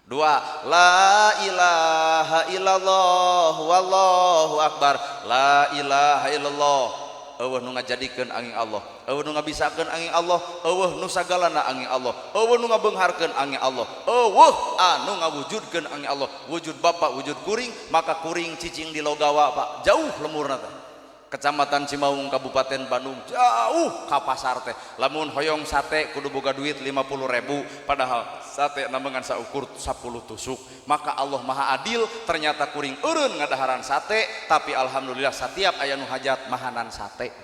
Dua, la ilaha illallah wallahu akbar, la ilaha illallah. Eueuh nu ngajadikeun angin Allah, eueuh nu ngabisakeun angin Allah, eueuh nu sagalana angin Allah, eueuh nu ngabeungharkeun angin Allah, eueuh anu ngawujudkeun angin Allah. Wujud bapa, wujud kuring, maka kuring cicing di Logawa Pak, jauh lemurna teh. Kecamatan Cimaung, Kabupaten Bandung, jauh ka pasar teh. Lamun hoyong sate kudu boga duit 50.000, padahal sate nambangan saukur 10 tusuk. Maka Allah Maha Adil, ternyata kuring eureun ngadaharan sate, tapi alhamdulillah setiap aya nu hajat mahanan sate.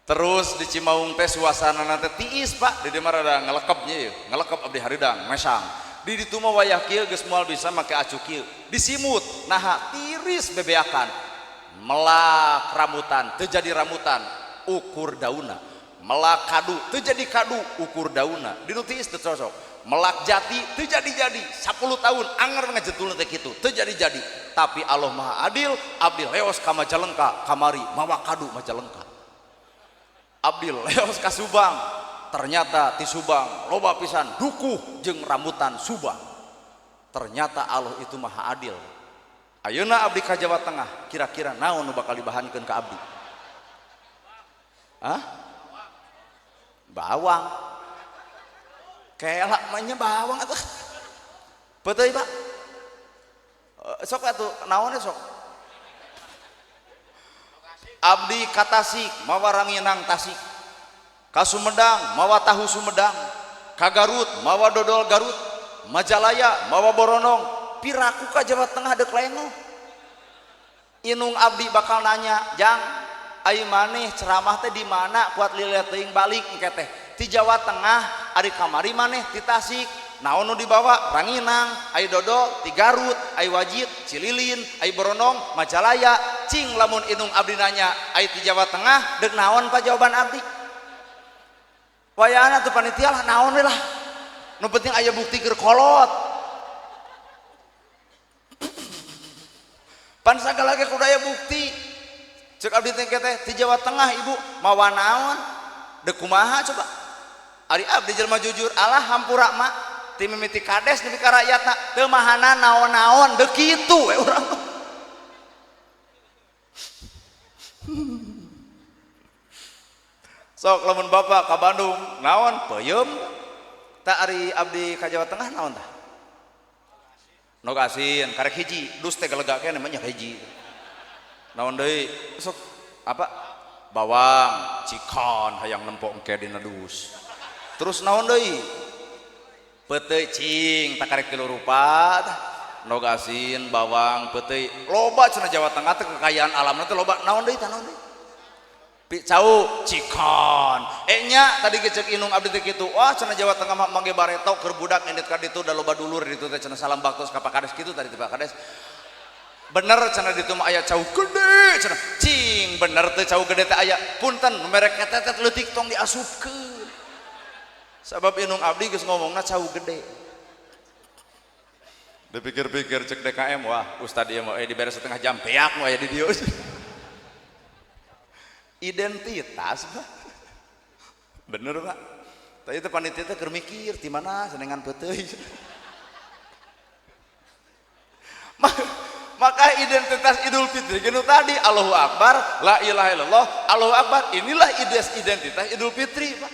Terus di Cimaung teh suasana teh tiis Pak, di dieu mah rada ngelekepnya ieu, ngelekep abdi hareudang mesang. Di ditu mah wayah kieu geus moal bisa make acu kieu. Disimut, naha tiris bebeakan. Melak rambutan teu jadi rambutan, ukur dauna. Melak kadu teu jadi kadu, ukur dauna. Di nu tiis teu cocok. Melak jati teu jadi-jadi, 10 tahun anger ngajetulna teh kitu, teu jadi-jadi. Tapi Allah Maha Adil, abdi leos ka Majalengka kamari mawa kadu Majalengka. Abdi leos ka Subang, ternyata ti Subang loba pisan dukuh jeung rambutan Subang. Ternyata Allah itu Maha Adil. Ayeuna abdi ka Jawa Tengah, kira-kira naon nu bakal dibahankeun ka abdi? Hah? Bawang. Kelak mah nya bawang atuh. Betul Pak? Sok atuh naonnya sok? Abdi ka Tasik mawa ranginang Tasik. Ka Sumedang mawa tahu Sumedang. Ka Garut mawa dodol Garut. Majalaya mawa boronong. Piraku ka Jawa Tengah deuk lengoh. Inung abdi bakal nanya, "Jang, ai maneh ceramah teh di mana kuat lileh teuing balik engke teh?" Ti Jawa Tengah, ari kamari maneh ti Tasik. Naon nu dibawa? Ranginang, ai dodol ti Garut, ai wajit Cililin, ai boronong Majalaya. Cing lamun inung abdi nanya, ai ti Jawa Tengah deuk naon Pak jawaban abdi? Wayahna teu panitia lah naon we lah. Nu penting aya bukti keur kolot. Pan sagala ge kudu aya bukti. Ceuk abdi teh teh ti Jawa Tengah ibu mawa naon? Deuk kumaha coba? Ari abdi jelema jujur, alah hampura mak ti mimiti kades nepi ka rakyatna teu mahana naon-naon deuk kitu we urang. Sok lamun bapak ka Bandung naon peuyeum? Tah ari abdi ka Jawa Tengah naon tah? Nog asin karek hiji, dus teh galega keneh mah nya hiji. Naon deui? Sok apa? Bawang, cikon hayang nempo engke dina dus. Terus naon deui? Peuteuy cing tak karek tilu rupa tah. Nog asin, bawang, peuteuy. Loba cenah Jawa Tengah teh kekayaan alamna teh loba. Naon deui tah naon deui? Cau cikon. Nya tadi ge ceuk inung abdi teh kitu. Wah cenah Jawa Tengah mah mangge bareto keur budak indit ka ditu da loba dulur ditu teh cenah salam baktos ka Pak Kades kitu tadi teh Pak Kades. Bener cenah ditu mah aya cau gede cenah. Cing bener teh cau gede teh aya. Punten nu mere ketetet leutik tong diasupkeun. Sabab inung abdi geus ngomongna cau gede. Dipikir-pikir cek DKM wah ustad ieu mah dibere setengah jam beak nu aya di dieu. Identitas Pak. Bener Pak. Tadi teh panitia teh keur mikir di mana senengan peuteuy. Maka identitas Idul Fitri genu tadi Allahu Akbar, la ilaha illallah, Allahu Akbar. Inilah identitas Idul Fitri Pak.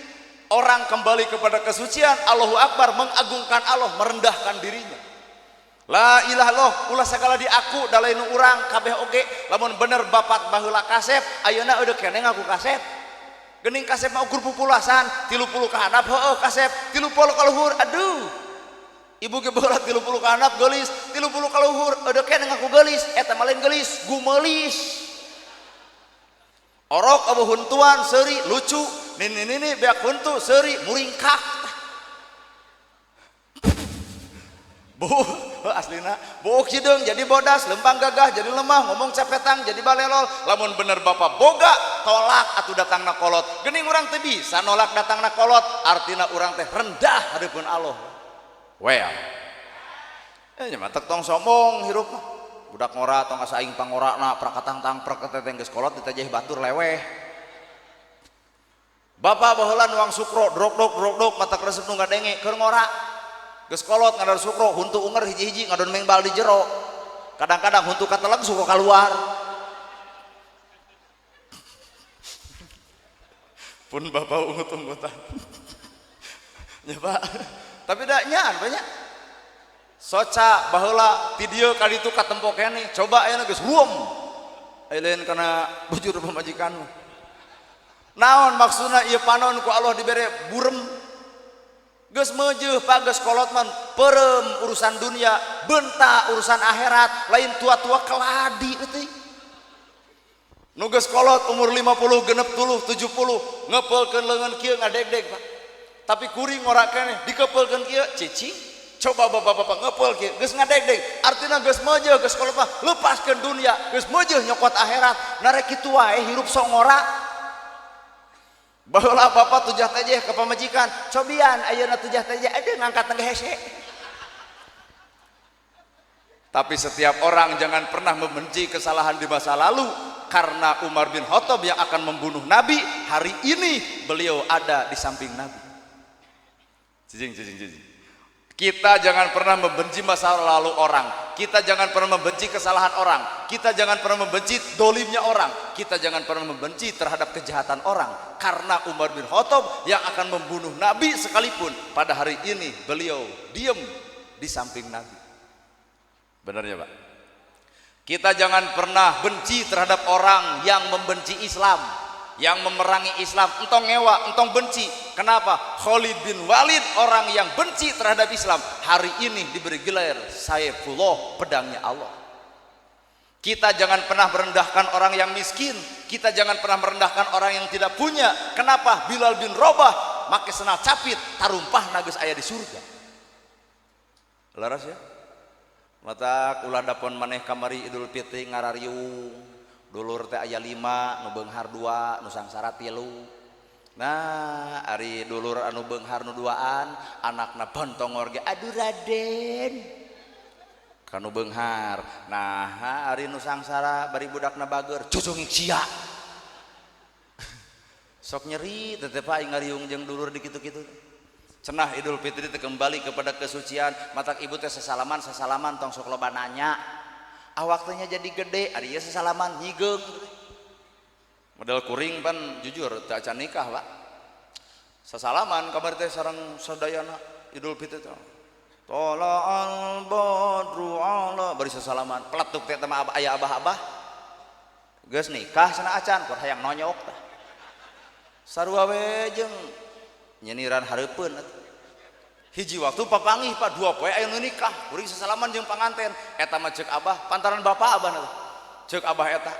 Orang kembali kepada kesucian, Allahu Akbar, mengagungkan Allah, merendahkan dirinya. La ilaha illallah ulah sagala diaku da lain urang kabeh oge lamun bener bapak baheula kasep ayeuna eueuh keneh ngaku kasep. Geuning kasep mah ukur pupulasan 30 ka handap heueuh kasep 30 ka luhur aduh. Ibu ge baheula 30 ka handap geulis 30 ka luhur eueuh keneh ngaku geulis eta mah lain geulis gumelis. Orok abu huntuan seuri lucu nini nini beak huntu seuri muringkak. Bu aslina buuk hideung jadi bodas lempang gagah jadi lemah ngomong cepetang jadi balelol lamun bener bapak boga tolak atuh datangna kolot geuning urang teu bisa nolak datangna kolot artina urang teh rendah hareupeun Allah. Well nya matak tong sombong hirup mah budak ngora tong asa aing pangorana prakatangtang prakateteng geus kolot ditajeh batur leweh. Bapak baheula nuang sukro drok-drok drok-drok matak resep nu ngadenge keur ngora geus kolot ngadon sukro huntu unger hiji-hiji ngadon mengbal di jero kadang-kadang huntu kateleg sukro keluar pun bapak ungut-ungutan ya Pak tapi dah nyaan banyak soca baheula ti dieu ka ditu katempo keneh coba ayeuna geus ruem aya lain kana bujur pamajikan naon maksudna ieu panon ku Allah dibere burem geus meujeuh Pak geus kolot man peureum urusan dunia bentak urusan akhirat lain tua-tua keladi euy nu geus kolot umur 50 genep tuluh 70 ngepeulkeun leungeun kieu ngadegdeg Pak tapi kuring ngora keneh dikepeulkeun kieu cicing coba bapak-bapak ngepeul kieu geus ngadegdeg artina geus meujeuh geus kolot mah lepaskeun dunia geus meujeuh nyokot akhirat narek kitu wae hirup sok ngora. Baheula bapak tujah tejeh ka pamajikan cobian ayeuna tujah tejeh aduh ngangkat teh hese. Tapi setiap orang jangan pernah membenci kesalahan di masa lalu karena Umar bin Khattab yang akan membunuh Nabi hari ini beliau ada di samping Nabi. Cicing cicing cicing. Kita jangan pernah membenci masa lalu orang. Kita jangan pernah membenci kesalahan orang. Kita jangan pernah membenci dolimnya orang. Kita jangan pernah membenci terhadap kejahatan orang. Karena Umar bin Khattab yang akan membunuh Nabi sekalipun pada hari ini beliau diem di samping Nabi. Benar ya Pak? Kita jangan pernah benci terhadap orang yang membenci Islam, yang memerangi Islam, entong ngewa, entong benci. Kenapa? Khalid bin Walid orang yang benci terhadap Islam hari ini diberi gelar Saifullah, pedangnya Allah. Kita jangan pernah merendahkan orang yang miskin, kita jangan pernah merendahkan orang yang tidak punya. Kenapa? Bilal bin Rabah make senal capit tarumpah geus aya di surga. Laras ya? Mata ulah dapon maneh kamari Idul Fitri ngarariung. Dulur teh aya 5, nu beunghar 2, nu sangsara 3. Nah, ari dulur anu beunghar nu 2an, anakna bontongor ge aduh Raden. Kanu beunghar. Nah, ari nu sangsara bari budakna bager, cucungik sia. Sok nyeri teh teh Pak ngariung jeung dulur di kitu-kitu. Cenah Idul Fitri teh kembali kepada kesucian, matak ibu teh sesalaman-sesalaman tong sok loba nanya. Ah waktunya jadi gede, ari ieu sesalaman nyigeung. Model kuring pan jujur teu acan nikah, Pak. Sesalaman kamari teh sareng sadayana Idul Fitri teh. Tola'al badru ala bari sesalaman, peletuk teh mah aya abah-abah. Geus nikah cenah acan, kur hayang nonyok tah. Sarua we jeung nyeniran hareupeun atuh. Hiji waktu papangih Pak 2 poe aya nu nikah, kuring sesalaman jeung panganten. Eta mah ceuk abah, pantaran bapak abah teh. Ceuk abah eta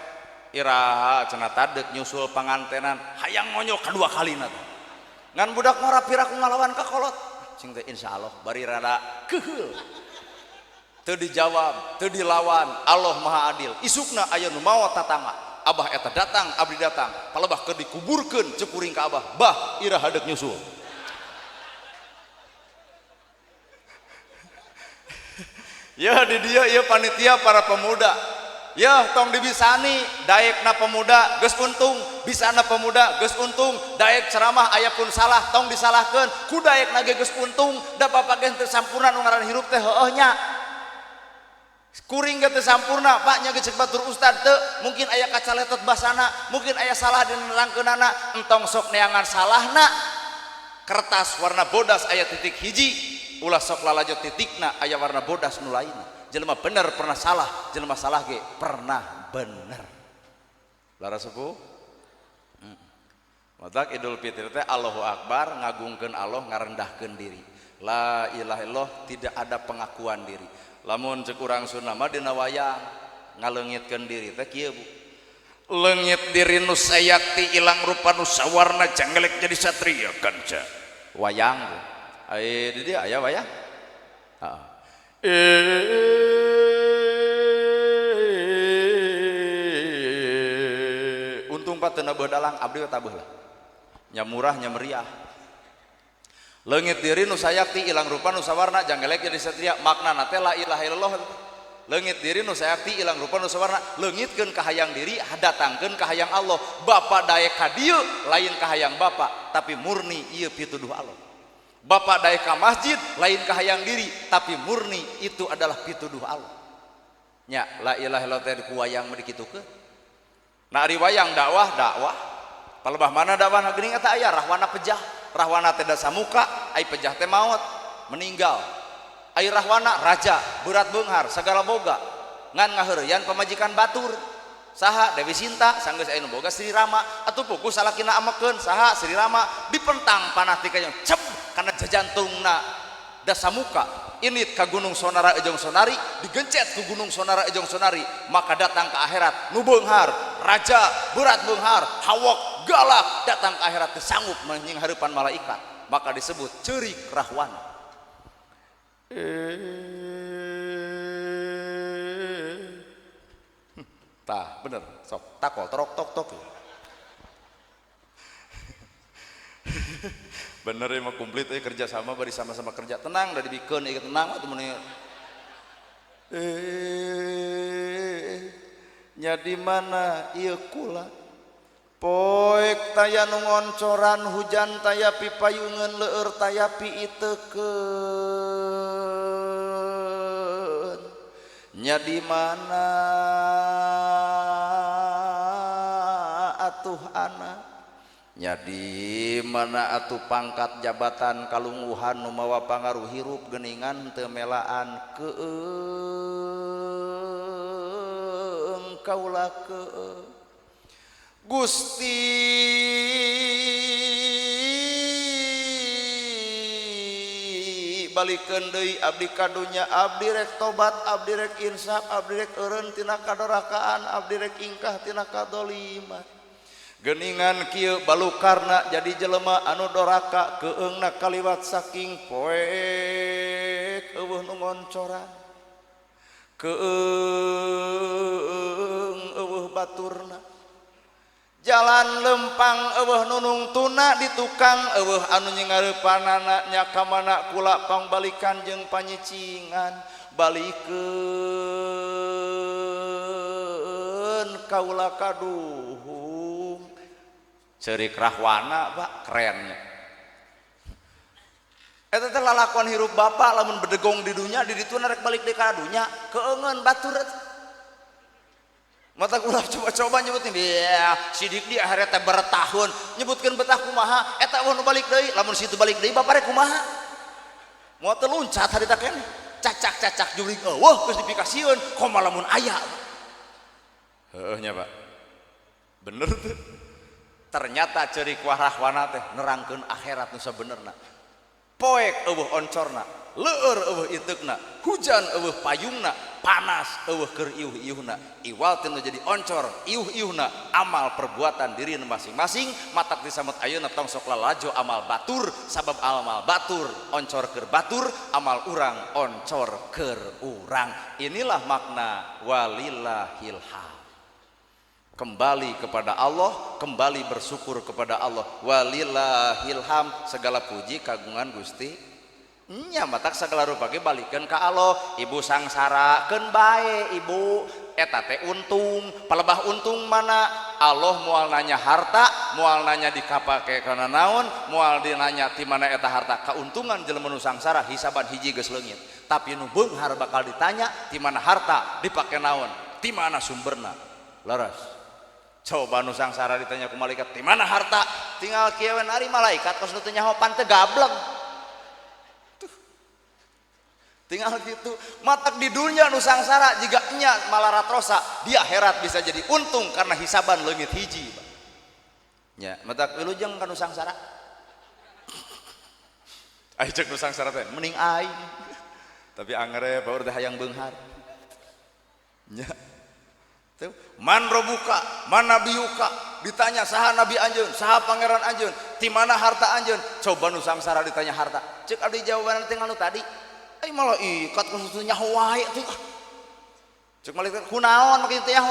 iraha cenah tadek nyusul pangantenan, hayang ngonyok kadua kalina teh. Ngan budak ngora piraku ngalawan ka kolot. Cing teh insyaallah bari rada keuheul. Teu dijawab, teu dilawan, Allah Maha Adil. Isukna aya nu maot tatangga. Abah eta datang, abdi datang. Palebah keur dikuburkeun ceuk kuring ka abah, bah iraha deuk nyusul. Ya di dia ya panitia para pemuda. Ya tong dibisani daekna pemuda geus untung, bisana pemuda geus untung, daek ceramah aya pun salah tong disalahkeun, ku daekna ge geus untung, da bapak ge teu sampurna nu ngaran hirup teh heueuh nya. Kuring ge teu sampurna, Pak nya ge ceuk batur ustad teu, mungkin aya kacaletot basana, mungkin aya salah dina nerangkeunana, entong sok neangan salahna. Kertas warna bodas aya titik hiji, ulah sok lalajo titikna aya warna bodas nu lainna. Jelema bener pernah salah, jelema salah ge pernah bener. Laras sepuh? Matak Idul Fitri teh Allahu Akbar, ngagungkeun Allah, ngarendahkeun diri. La ilaha illallah, tidak ada pengakuan diri. Lamun cek urang Sunda mah dina wayang ngaleungitkeun diri teh kieu Bu. Leungit diri nu sayakti ilang rupa nu sawarna jangelek jadi satria kanca. Wayang Bu. Ai di dieu aya wayang? Heeh. Untung Pak teu nabeuh dalang abdi we tabeuh lah. Nya murah nya meriah. Leungit diri nu sayakti ilang rupa nu sawarna janggelek jadi satria, maknana teh la ilaha illallah. Leungit diri nu sayakti ilang rupa nu sawarna, leungitkeun kahayang diri datangkeun kahayang Allah. Bapak daek ka dieu lain kahayang bapak, tapi murni ieu pituduh Allah. Bapak daek ka masjid lain kahayang diri, tapi murni itu adalah pituduh Allah. Nya la ilaha illallah teh ku wayang mah dikitukeun. Nah ari wayang dakwah dakwah. Palebah mana dakwahna geuning eta aya rahwana pejah. Rahwana teh dasamuka, ai pejah teh maot, meninggal. Ai rahwana raja, berat beunghar, sagala boga. Ngan ngaheureyan pamajikan batur. Saha Dewi Sinta, sanggeus aya nu boga Sri Rama, atuh puguh salakina amekeun saha Sri Rama, dipentang panah ti kayang cep kana jajantungna dasamuka. Init ka Gunung Sonara Ejong Sonari, digencet ku Gunung Sonara Ejong Sonari, maka datang ke akhirat nu beunghar, raja berat beunghar, hawak galak, datang ke akhirat teu sanggup menying hareupan malaikat, maka disebut ceurik rahwana. Tah bener, sok takol torok tok tok. Bener emang komplit kerja sama bari sama-sama kerja tenang da dibikeun ieu tenang atuh mun nya di mana ieu kula poek taya nu ngoncoran hujan taya pipayungeun leur taya piitekeun nya di mana atuh anak nya di mana atuh pangkat jabatan kalungguhan nu mawa pangaruh hirup geuningan teu melaan keung kaula keung Gusti balikeun deui abdi ka dunya, abdi rek tobat, abdi rek insaf, abdi rek eureun tina kadorakaan, abdi rek ingkah tina kadoliman. Geningan kieu balukarna jadi jelema anu doraka keungna kaliwat saking poek eueuh nu ngoncoran keung eueuh baturna jalan lempang eueuh nu nungtuna di tukang eueuh anu nyingareupanana nya ka mana kula pangbalikan jeung panyicingan balikeun kaula kaduhung. Ceurik rahwana Pak kerennya. Eta teh lalakon hirup bapak lamun bedegong di dunya di ditu rek balik deui ka dunya keungeun batur. Mata kula coba-coba nyebutin ya sidik di akhirat teh bertahun nyebutkeun betah kumaha eta eueuh nu balik deui lamun situ balik deui bapak rek kumaha. Moal teu luncat harita keneh cacak-cacak jurig eueuh geus dipikasieun kumaha lamun aya. Heueuh nya Pak. Bener tuh. Ternyata ceurik warahwana teh nerangkeun akhirat nu sabenerna. Poek eueuh oncorna, leur eueuh iteukna, hujan eueuh payungna, panas eueuh keur iuh-iuhna. Iwal teh nu jadi oncor, iuh-iuhna amal perbuatan diri masing-masing, matak disamut ayeuna tong sok lalajo amal batur, sabab amal batur oncor keur batur, amal urang oncor keur urang. Inilah makna walillahil hamd. Kembali kepada Allah, kembali bersyukur kepada Allah. Walillahilham, segala puji kagungan Gusti. Nya matak segala rupa ge balikeun ka Allah. Ibu sangsara keun bae ibu, eta teh untung, palebah untung mana? Allah moal nanya harta, moal nanya dikapake kana naon, moal dinanya ti mana eta harta. Kauntungan jelema nu sangsara hisaban hiji geus leungit. Tapi nu beunghar bakal ditanya ti mana harta, dipake naon, ti mana sumberna. Leres. Coba nu sangsara ditanya ku malaikat, di mana harta? Tinggal kieu we nari malaikat kos nu teu nyaho pan teu gableng. Tuh. Tinggal gitu. Matak di dunia nu sangsara jiga nya malaratrosa, di akhirat bisa jadi untung karena hisaban leungit hiji. Nya, matak wilujeng ka nu sangsara. Ai ceuk nu sangsara teh mending aing. Tapi angere baur teh hayang beunghar. Nya. Tuh, man robuka, man nabiyuka, ditanya saha nabi anjeun, saha pangeran anjeun, ti mana harta anjeun? Coba nu sangsara ditanya harta. Ceuk abdi jawaban teh nganu tadi. Ai malaikat khususnya nyaho wae tuh. Ceuk malaikat kunaon make teu nyaho?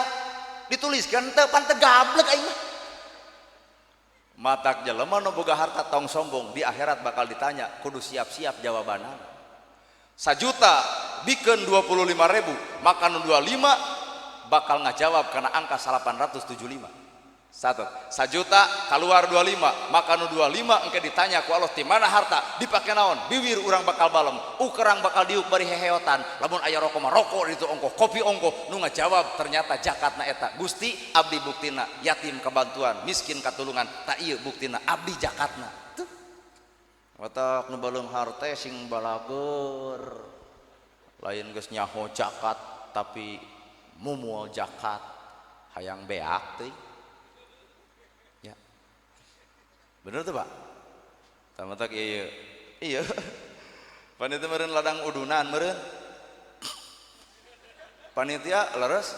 Dituliskeun teu pan teu gablek aing mah. Matak jelema nu boga harta tong sombong, di akhirat bakal ditanya, kudu siap-siap jawabanana. 1 juta bikeun 25.000, maka nu 25 bakal ngajawab karena angka 875. Satu, 1 juta keluar 25, maka nu 25 engke ditanya ku Allah ti mana harta, dipake naon? Biwir urang bakal balem, ukerang bakal diuk bari heheotan, lamun aya rokok mah rokok itu ongkoh, kopi ongkoh, nu ngajawab ternyata jakatna eta. Gusti abdi buktina yatim kabantuan, miskin katulungan, tak ieu buktina abdi jakatna. Tuh. Watak nu baleunghar teh sing balager. Lain geus nyaho jakat tapi mumul jakat, hayang beak teh. Bener tuh Pak? Tamatak iya iya. Panitia meureun ladang udunan meureun. Panitia leres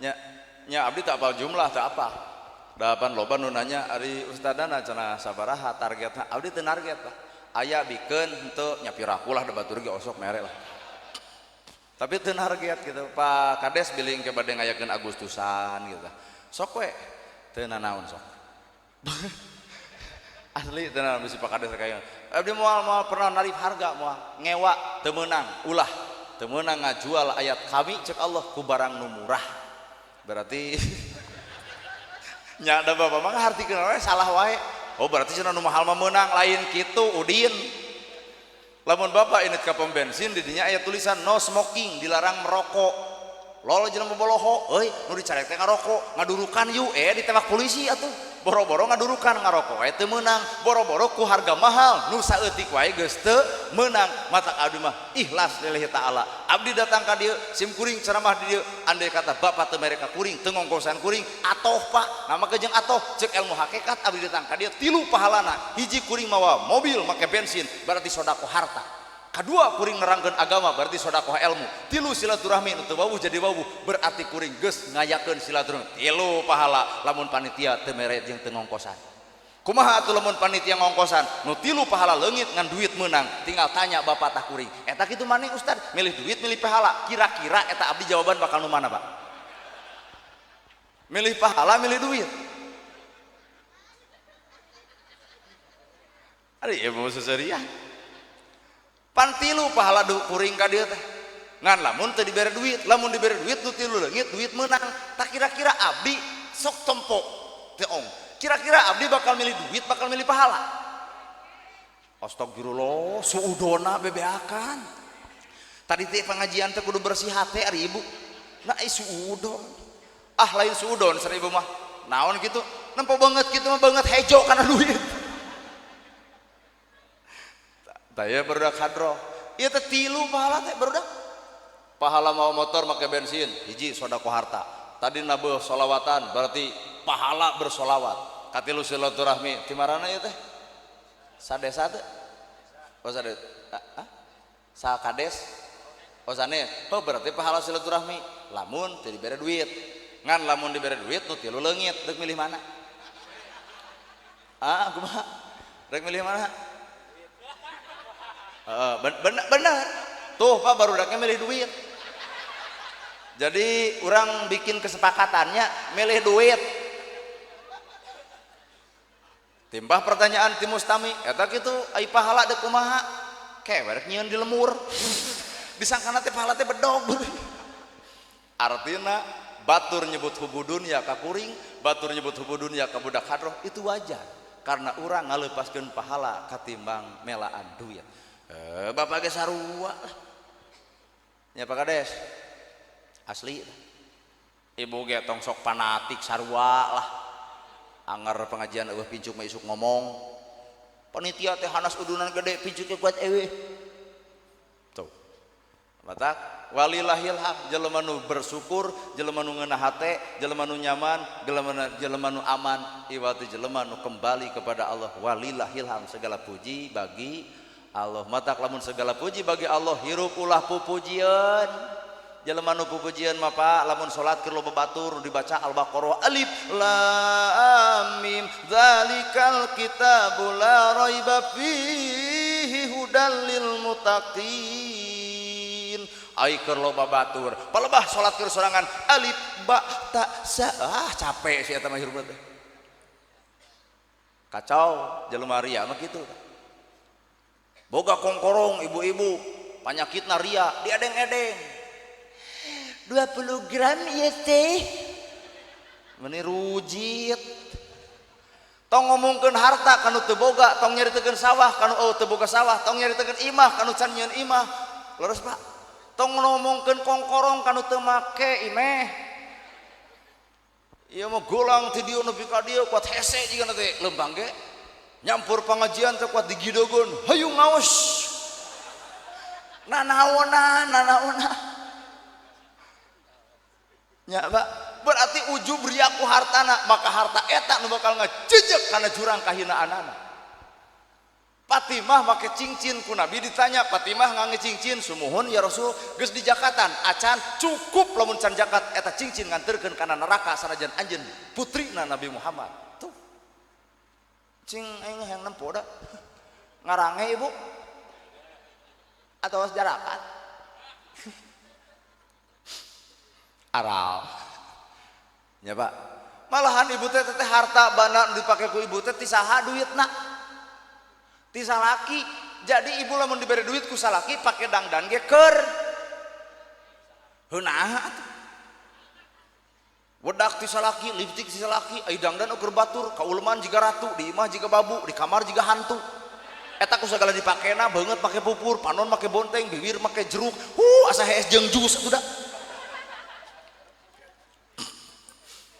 nya nya abdi tak apal jumlah tak apa. Dapan loba nu nanya ari ustadana cenah sabaraha targetna, abdi teu target Pak. Aya bikeun henteu nya piraku lah da batur ge osok mere lah. Tapi teu target gitu. Pak Kades bilih engke bade ngayakeun Agustusan gitu. Sok we teu nanaon sok. Asli tenan bisi Pak Kades kaya abdi moal moal pernah narif harga moal ngewa teu meunang ulah teu meunang ngajual ayat kami cek Allah ku barang nu murah berarti nya da bapak mah ngartikeun we salah wae. Oh berarti cenah nu mahal mah meunang, lain kitu udin. Lamun bapak init ka pom bensin di dinya aya tulisan no smoking, dilarang merokok. Lol jelema boloho euy nu dicarek teh ngarokok ngadurukan yuk ditembak polisi atuh. Boro-boro ngadurukan ngarokok wae teu meunang, boro-boro ku harga mahal nu saeutik wae geus teu meunang. Matak abdi mah ikhlas lillahi taala. Abdi datang ka dieu sim kuring ceramah di dieu, andai kata bapak teu mere ka kuring, teu ngongkosan kuring, atoh Pak, nama jeung atoh ceuk ilmu hakikat abdi datang ka dieu tilu pahalana. Hiji kuring mawa mobil make bensin berarti sedekah harta. Kedua kuring nerangkeun agama berarti sedekah ilmu. Tilu silaturahmi nu teu wawuh jadi wawuh berarti kuring geus ngayakeun silaturahmi. Tilu pahala lamun panitia teu mere jeung teu ngongkosan. Kumaha atuh lamun panitia ngongkosan? Nu tilu pahala leungit ngan duit meunang. Tinggal tanya bapak tah kuring. Eta kitu maneh ustad, milih duit milih pahala. Kira-kira eta abdi jawaban bakal nu mana, Pak? Milih pahala milih duit. Ari ieu seserian. Pan tilu pahala du kuring ka dieu teh. Ngan lamun teu dibere duit, lamun dibere duit nu tilu leungit duit meunang. Tak kira-kira abdi sok tempo teu ong. Kira-kira abdi bakal milih duit, bakal milih pahala. Astagfirullah, suudona bebeakan. Tadi teh pengajian teh kudu bersih hate ari ibu. Nah suudon. Ah lain suudon sari ibu mah. Naon kitu? Nempo banget kitu mah banget hejo kana duit. Taya barudak hadroh. Ieu teh tilu pahala teh barudak. Pahala mau motor make bensin, hiji sedekah harta. Tadi nabeuh sholawatan berarti pahala bersolawat. Katilu silaturahmi, ti marana ieu teh? Sadesa teh? Oh sade. Ah? Sakades? Oh sanes. Oh berarti pahala silaturahmi. Lamun teu dibere duit. Ngan lamun dibere duit nu tilu leungit, rek milih mana? Ah, kumaha? Rek milih mana? Bener, bener. Tuh Pak barudaknya milih duit. Jadi orang bikin kesepakatannya milih duit. Timbah pertanyaan ti mustami, eta kitu ai pahala deuk kumaha? Kewerek nyieun di lemur. Disangkana teh pahala teh bedog. Artina batur nyebut hubu dunya ka kuring, batur nyebut hubu dunya ka budak hadroh itu wajar karena urang ngaleupaskeun pahala katimbang melaan duit. Bapak ge sarua lah. Nya Pak Kades. Asli. Ibu ge tong sok fanatik sarua lah. Anger pengajian eueuh pincuk mah isuk ngomong. Panitia teh hanas udunan gede pincuk ge kuat eueuh. Tuh. Matak walillahilham jelema nu bersyukur, jelema nu ngeunah hate, jelema nu nyaman, jelema nu aman, iwati jelema nu kembali kepada Allah. Walillahilham, segala puji bagi Allah. Matak lamun segala puji bagi Allah, hirup ulah pupujian. Jelema nu pupujian mah Pak, lamun salat keur loba batur dibaca Al-Baqarah, alif lam mim dzalikal kitabu la raiba fihi hudal lil muttaqin. Ai keur loba batur, palebah salat keur sorangan alif ba ta sa, ah capek si eta mah hirup teh. Kacau jelema ria mah kitu. Boga kongkorong ibu-ibu, panyakitna ria, diedeng-edeng. 20 gram ya teh. Meni rujit. Tong ngomongkeun harta kanu teu boga, tong nyaritakeun sawah kanu teu boga sawah, tong nyaritakeun imah kanu can nyieun imah. Leres Pak. Tong ngomongkeun kongkorong kanu teu make imeh. Ieu mah golang ti dieu nepi ka dieu kuat hese jiga teh leumpang ge. Nyampur pengajian teh kuat digidogeun, hayu ngaos. Nanaona, nanaona. Ya Pak, berarti ujub riaku hartana, maka harta eta nu bakal ngajejek kana jurang kahinaanana. Fatimah make cincin ku Nabi ditanya, Fatimah ngangge cincin sumuhun ya Rasul, geus dijakatan, acan cukup lamun can jakat eta cincin nganterkeun kana neraka sanajan anjeun putrina Nabi Muhammad. Tuh. Cing aing hayang nempo da. Ngarange ibu atau jarakat. Aral. Ya Pak. Malahan ibu teh teh harta bana nu dipake ku ibu teh ti saha duitna? Ti salaki. Jadi ibu lamun dibere duit ku salaki pake dangdan ge keur. Heunaha atuh. Wedak ti salaki, lipstik ti salaki, ai dangdan ukur batur, kauleman jiga ratu, di imah jiga babu, di kamar jiga hantu. Eta ku sagala dipakena beungeut make pupur, panon make bonteng, bibir make jeruk. Asa hees jeung jus atuh da.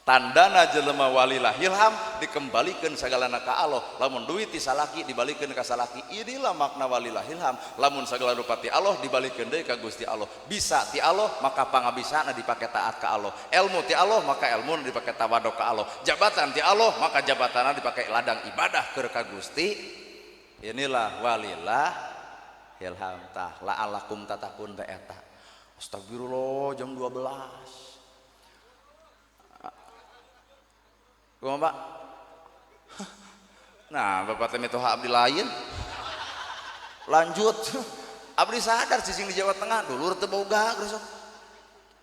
Tandana jelema walillahilham dikembalikan sagalana ka Allah. Lamun duit ti salaki dibalikeun ka salaki. Inilah makna walillahilham. Lamun sagala rupa ti Allah dibalikeun deui ka Gusti Allah. Bisa ti Allah maka pangabisana dipake taat ka Allah. Ilmu ti Allah maka ilmu dipake tawadhu ka Allah. Jabatan ti Allah maka jabatanna dipake ladang ibadah keur ka Gusti. Inilah walillahilham. Tah la'allakum tatakun teh eta. Astagfirullah jam 12. Kumaha Pak? Nah, Bapak teh mitoha abdi lain. Lanjut. Abdi sadar cicing di Jawa Tengah, dulur teu boga geus.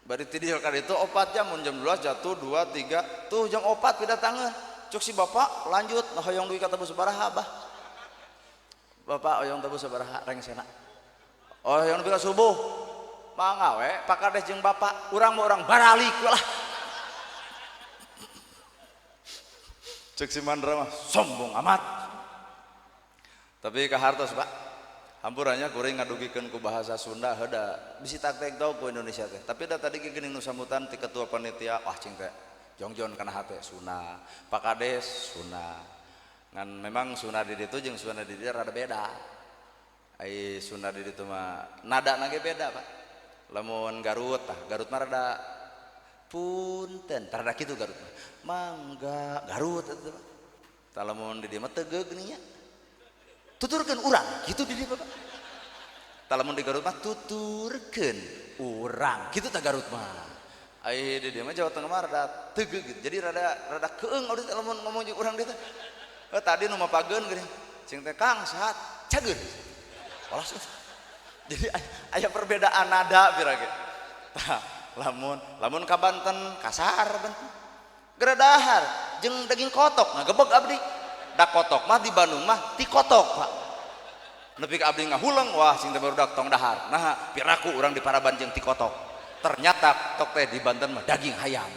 Bari ti dieu ka ditu 4 jam, mun jam 12 jatuh 2 3, tuh jam 4 pidatangeun. Cuk si bapak lanjut, nah hoyong duit ka tebus sabaraha abah. Bapak hoyong tebus sabaraha rengsena. Oh, hoyong duit ka subuh. Mangga we, pakades jeung bapak, urang mah urang baralik we lah. Cek si Mandra mah sombong amat. Tapi kahartos Pak, hampurannya kuring ngadugikeun ku bahasa Sunda heuda bisi taktek tau ku Indonesia teh. Tapi da tadi ge geuning nu sambutan ti ketua panitia, wah cing teh jongjon kana hate Sunda, Pak Kades Sunda. Ngan memang Sunda di ditu jeung Sunda di dieu rada beda. Ai Sunda di ditu mah nadana ge beda Pak. Lamun Garut tah, Garut mah rada punten, rada kitu Garut mah. Mangga Garut eta Pak. Tah lamun di dieu mah tegeug nya. Tuturkeun urang kitu di dieu Bapak. Tah lamun di Garut mah tuturkeun urang kitu tah Garut mah. Ai di dieu mah Jawa Tengah mah rada tegeug gitu. Jadi rada rada keung audit lamun ngomong jeung urang dieu teh. Tadi nu mapageun geuning. Cing teh Kang sahat cageun. Walas. Jadi aya perbedaan nada pira ge. Tah lamun lamun ka Banten kasar Banten. Geredahar jeung daging kotok ngagebeg abdi. Da kotok mah di Bandung mah ti kotok Pak. Nepi ka abdi ngahuleng wah sing teh barudak tong dahar. Nah piraku urang di Paraban jeung ti kotok. Ternyata tok teh di Banten mah daging hayam.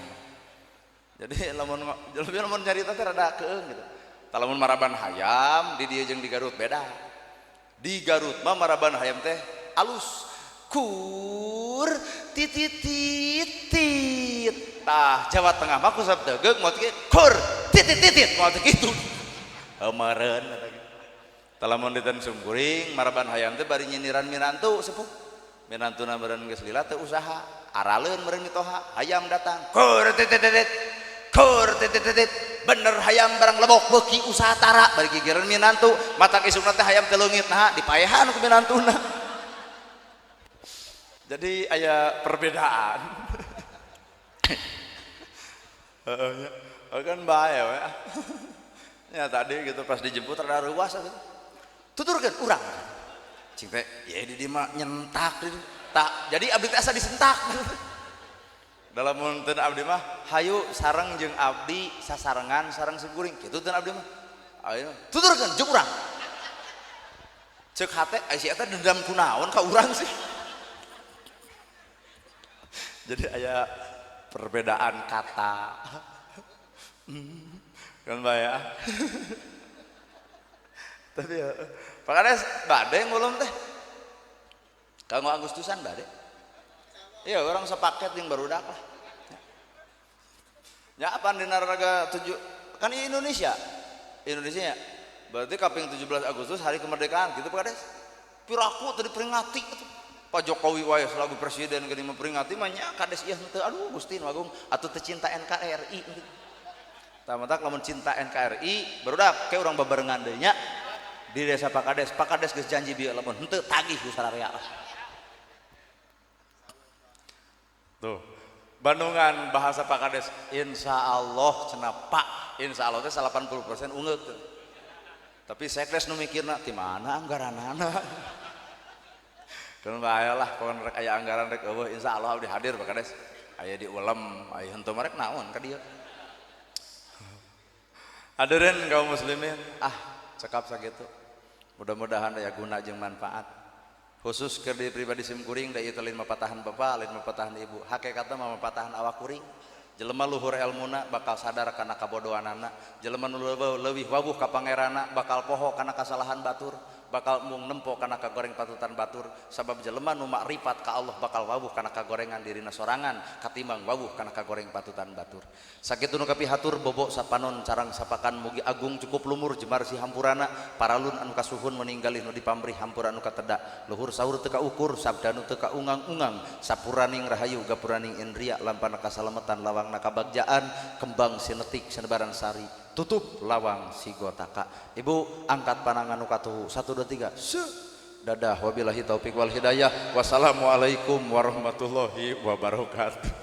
Jadi lamun lamun nyarita teh rada keung gitu. Tah lamun maraban hayam di dieu jeung di Garut beda. Di Garut mah maraban hayam teh alus kur titit titit. Tah Jawa Tengah mah kusab tegeug moal teh kur titit titit moal teh kitu. Heumereun eta ge. Tah lamun diten sumkuring maraban hayam teh bari nyindiran minantu sepuh. Minantuna meureun geus lila teu usaha, araleun meureun mitoha, hayam datang. Kur tetetetet. Kur tetetetet. Bener hayam barang lebok beuki usaha tara bari gigireun minantu, matak isukna teh hayam teu leungit nah dipaehan ku minantuna. Jadi aya perbedaan. Heeh nya. Kan bae we. Ya tadi gitu pas dijemput rada reuas gitu. Tuturkeun urang. Cing teh, ya di dieu mah nyentak gitu. Tak, jadi abdi teh asa disentak. Dalam mun teu abdi mah hayu sareng jeung abdi sasarengan sareng si kuring kitu teu abdi mah. Ayo tuturkeun jeung urang. Ceuk hate ai si eta dendam kunaon ka urang sih. Jadi aya perbedaan kata. Kan bae ya. Tapi ya, Pak Kades bade ngulum teh. Kanggo Agustusan bade. Iya, orang sepaket yang barudak lah. Ya apa dina raga 7 kan Indonesia. Indonesia ya. Berarti kaping 17 Agustus hari kemerdekaan gitu Pak Kades. Piraku teu diperingati atuh. Pak Jokowi wae selaku presiden geuning memperingati mah nya kades ieu henteu aduh Gusti nu agung atuh teu cinta NKRI gitu. Tah matak lamun cinta NKRI barudak ke urang babarengan deui nya di desa Pak Kades. Pak Kades geus janji bieu lamun henteu tagih ku sararea lah. Tuh, Bandungan bahasa Pak Kades insyaallah cenah Pak, insyaallah teh 80% ungeuk tuh. Tapi sekdes nu mikirna ti mana anggaranana. Kan bae lah pokona rek aya anggaran rek eueuh insyaallah abdi hadir Pak Kades. Aya di ulem, aya henteu mah rek naon ka dieu. Hadirin kaum muslimin, ah cekap sakitu. Mudah-mudahan aya guna jeung manfaat. Khusus keur di pribadi sim kuring da ieu teh lain mapatahan bapak, lain mapatahan ibu. Hakikatna mah mapatahan awak kuring. Jelema luhur elmuna bakal sadar kana kabodohanana. Jelema nu leuwih wawuh ka pangeranna bakal poho kana kasalahan batur, bakal mung nempo kana kagoreng patutan batur. Sabab jelema nu makrifat ka Allah bakal wawuh kana kagorengan dirina sorangan katimbang wawuh kana kagoreng patutan batur. Sakitu nu kapihatur bobok sapanon carang sapakan mugi agung cukup lumur jemar si hampurana paralun anu kasuhun meninggalih nu dipamrih hampura anu kateda luhur saur teu kaukur sabda nu teu kaungang-ungang sapuraning rahayu gapuraning indria lampana kasalametan lawangna kabagjaan kembang sinetik senebaran sari tutup lawang sigotaka. Ibu angkat panangan nu katuhu 1 2 3 se dadah wabillahi taufik wal hidayah wassalamualaikum warahmatullahi wabarakatuh.